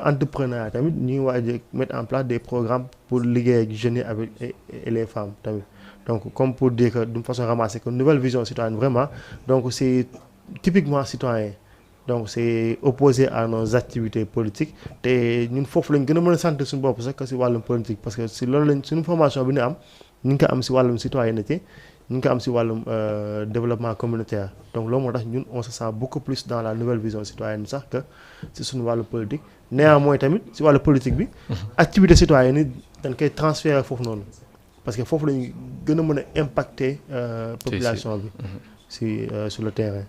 [SPEAKER 2] entrepreneuriat tamit ñu ngi waaj a mettre en place des programmes pour liggéey ak jeunes avec et les femmes tamit donc comme pour dire que d'une façon ramassée que nouvelle vision citoyenne vraiment donc c'est typiquement citoyen donc c'est opposé à nos activités politiques te ñun foofu lañ gën a mën a sant suñu bopp sax que si wàllum politique parce que si loolu lañ suñu formation bi ñu am ñu ngi ko am si wàllum citoyenneté ñu ngi ko am si wàllum développement communautaire donc loolu moo tax ñun on se sent beaucoup plus dans la nouvelle vision citoyenne sax que si suñu wàllu politique néanmoins tamit si wàllu politique bi activité citoyenne yi dañ koy transférer foofu noonu parce que foofu lañu gën a mën a impacter population bi si sur le terrain.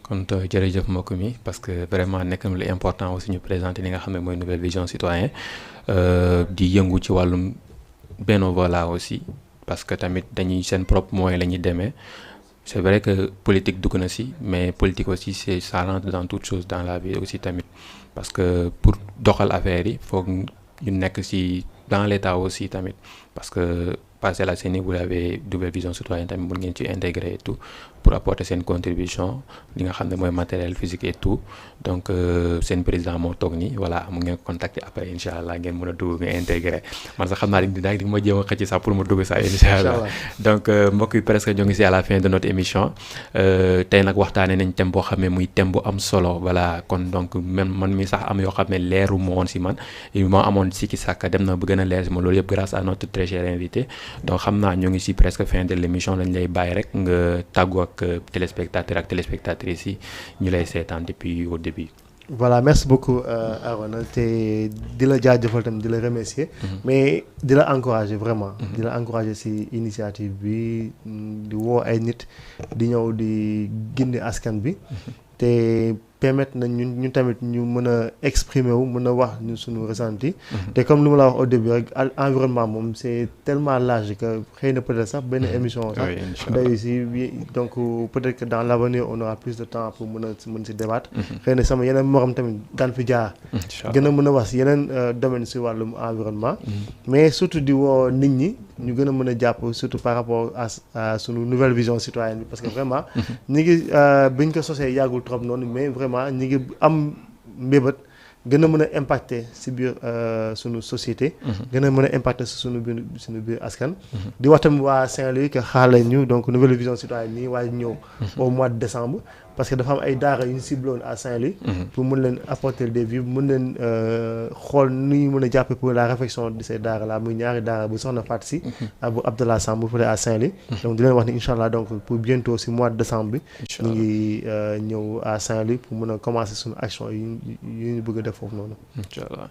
[SPEAKER 1] kon jërëjëf mbokk mi parce que vraiment nekk na lu important aussi ñu présenter li nga xam ne mooy nouvelle vision citoyenne di yëngu ci wàllum bénévolat aussi. parce que tamit dañuy seen propre moyen la ñuy demee c'est vrai que politique dugg na si mais politique aussi ça rentre dans toute chose dans la vie aussi tamit parce que pour doxal affaire yi foog ñu nekk si dans l'état aussi tamit parce que Parcelles Assainies vous avez nouvelle vision citoyenne tamit mën ngeen ci intégrer et tout pour apporter seen contribution li nga xam ne mooy matériel physique et tout donc seen président moo toog nii voilà mu ngeen contacter après incha allah ngeen mën a dugg nga intégrer man sax xam naa di ma jéem a xëcc sax pour mu dugg sax incha allah donc mbokk yi presque ñoo ngi si à la fin de notre émission tey nag waxtaanee nañ thème boo xam ne muy thème bu am solo voilà kon donc même man mi sax am yoo xam ne leeru moo woon si man moo amoon sikki sàkka dem na ba gën a leer si ma loolu yëpp grâce à notre très cher invité donc xam naa ñoo ngi si presque fin de l'émission lañ lay bàyyi rek nga tàggu ak téléspectateurs ak téléspectatrices yi ñu lay seetaan depuis au début.
[SPEAKER 2] voilà merci beaucoup Arona te di la jaajëfal tamit di la remercier mais di la encourager vraiment di la encourager ci initiative bi di woo ay nit di ñëw di gindi askan bi te permettre nañ ñun tamit ñu mën a exprimer wu mën a wax ñu suñu ressenti. te comme li ma la wax au début rek environnement moom c'est tellement large que xëy na peut-être sax benn émission sax day si donc peut-être que dans l'avenir on aura plus de temps pour mën si débattre. xëy na sama yeneen morom tamit daan fi jaar gën a mën a wax si yeneen domaine si wàllum environnement. mais surtout di woo nit ñi ñu gën a mën a jàpp surtout par rapport à sunu nouvelle vision citoyenne bi parce que vraiment ñi ngi biñ ko sosee yàggul trop noonu mais vraiment ñi ngi am mbébét gën a mën a impacter si biir sunu société. gën a mën a impacter si suñu biir askan. di wax tamit waa Saint-Louis que xaale ñu donc nouvelle vision citoyenne nii waaye ñëw au mois de décembre parce que dafa am ay daara yu ñu cibloon à Saint-Louis. pour mën leen apporter des vues mën leen xool nu ñu mën a jàppe pour la réflexion de ces daara là muy ñaari daara bu soxna Fatou Sy ak bu Abdallah Samb fële à Saint-Louis. donc di leen wax ni incha allah donc pour bientôt si mois de décembre bi. ñu ngi ñëw à Saint-Louis pour mën a commencer suñu action yu ñu bëgg a def foofu noonu.
[SPEAKER 1] incha allah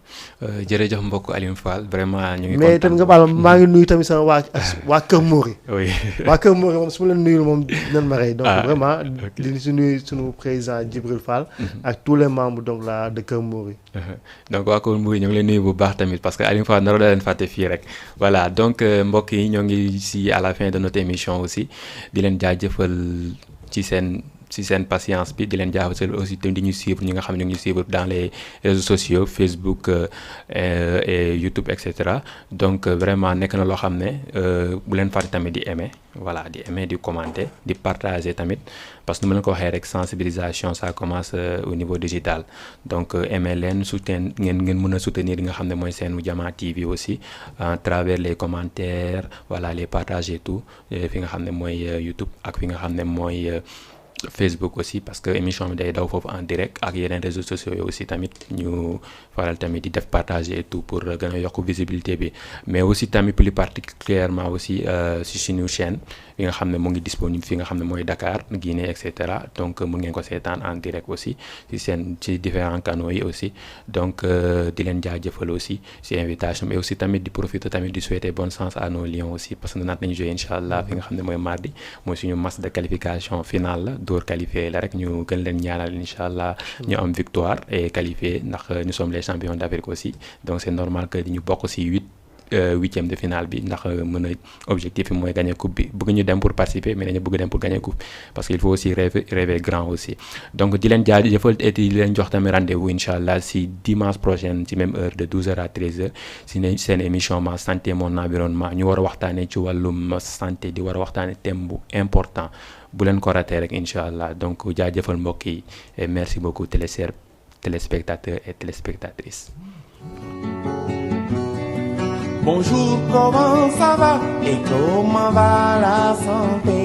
[SPEAKER 1] jërëjëf mbokk Alioune Fall vraiment ñu ngi.
[SPEAKER 2] mais itam nga baal maa ngi nuyu tamit sama waa Kër Mori.
[SPEAKER 1] oui
[SPEAKER 2] waa Kër Mori moom su ma leen nuyul moom dinañ ma rey. donc vraiment di si nuyu sunu président Djibril Fall. ak tous les membres donc là de Kër Mori.
[SPEAKER 1] donc waa Kër Mori ñu ngi leen nuyu bu baax tamit parce que Alioune Fall naroo leen fàtte fii rek voilà donc mbokk yi ñoo ngi si à la fin de notre émission aussi di leen jaajëfal ci seen patience bi di leen jaajëfal aussi te di ñu suivre ñi nga xam ne ñu ngi suivre dans les réseaux sociaux Facebook et YouTube et cetera donc vraiment nekk na loo xam ne bu leen fàtte tamit di aimer voilà di aimer di commenter di partager tamit parce que nu ma leen ko waxee rek sensibilisation ça commence au niveau digital donc aimer leen ngeen mën a soutenir li nga xam ne mooy seen Jama TV aussi à travers les commentaires voilà les partages et tout fi nga xam ne mooy YouTube ak fi nga xam ne mooy Facebook aussi parce que émission bi day daw foofu en direct ak yeneen réseaux sociaux yi aussi tamit ñu faral tamit di def partager et tout pour gën a yokk visibilité bi mais aussi tamit plus particulièrement aussi si suñu chaîne bi nga xam ne mu ngi disponible fi nga xam ne mooy Dakar Guinée et cetera donc mun ngeen ko seetaan en direct aussi ci différents canaux yi aussi donc di leen jaajëfal aussi si invitation mais aussi tamit di profiter tamit di souhaiter bonne chance à nos Lions aussi parce que naat nañu jouer incha allah fi nga xam ne mooy mardi mooy suñu match de qualification finale la door qualifié la rek ñu gën leen ñaanal incha allah ñu am victoire et qualifié ndax nous sommes les champions d'Afrique aussi donc c'est normal que ñu bokk ci huitième de finale bi ndax mën a objectif bi mooy gagner coupe bi bëgg ñu dem pour participer mais dañu bëgg dem pour gagner coupe parce qu'il faut aussi rêver grand aussi donc di leen jaajëfal et di leen jox tamit rendez-vous incha allah si dimanche prochain ci même heure de 12h à 13h si seen émission ma santé mon environnement ñu war a waxtaanee ci wàllum santé di war a waxtaanee thème bu important bu leen ko raté rek incha allah donc jaajëfal mbokk yi et merci beaucoup téléspectateurs et téléspectatrices.
[SPEAKER 3] Bonjour, comment ça va et comment va la santé?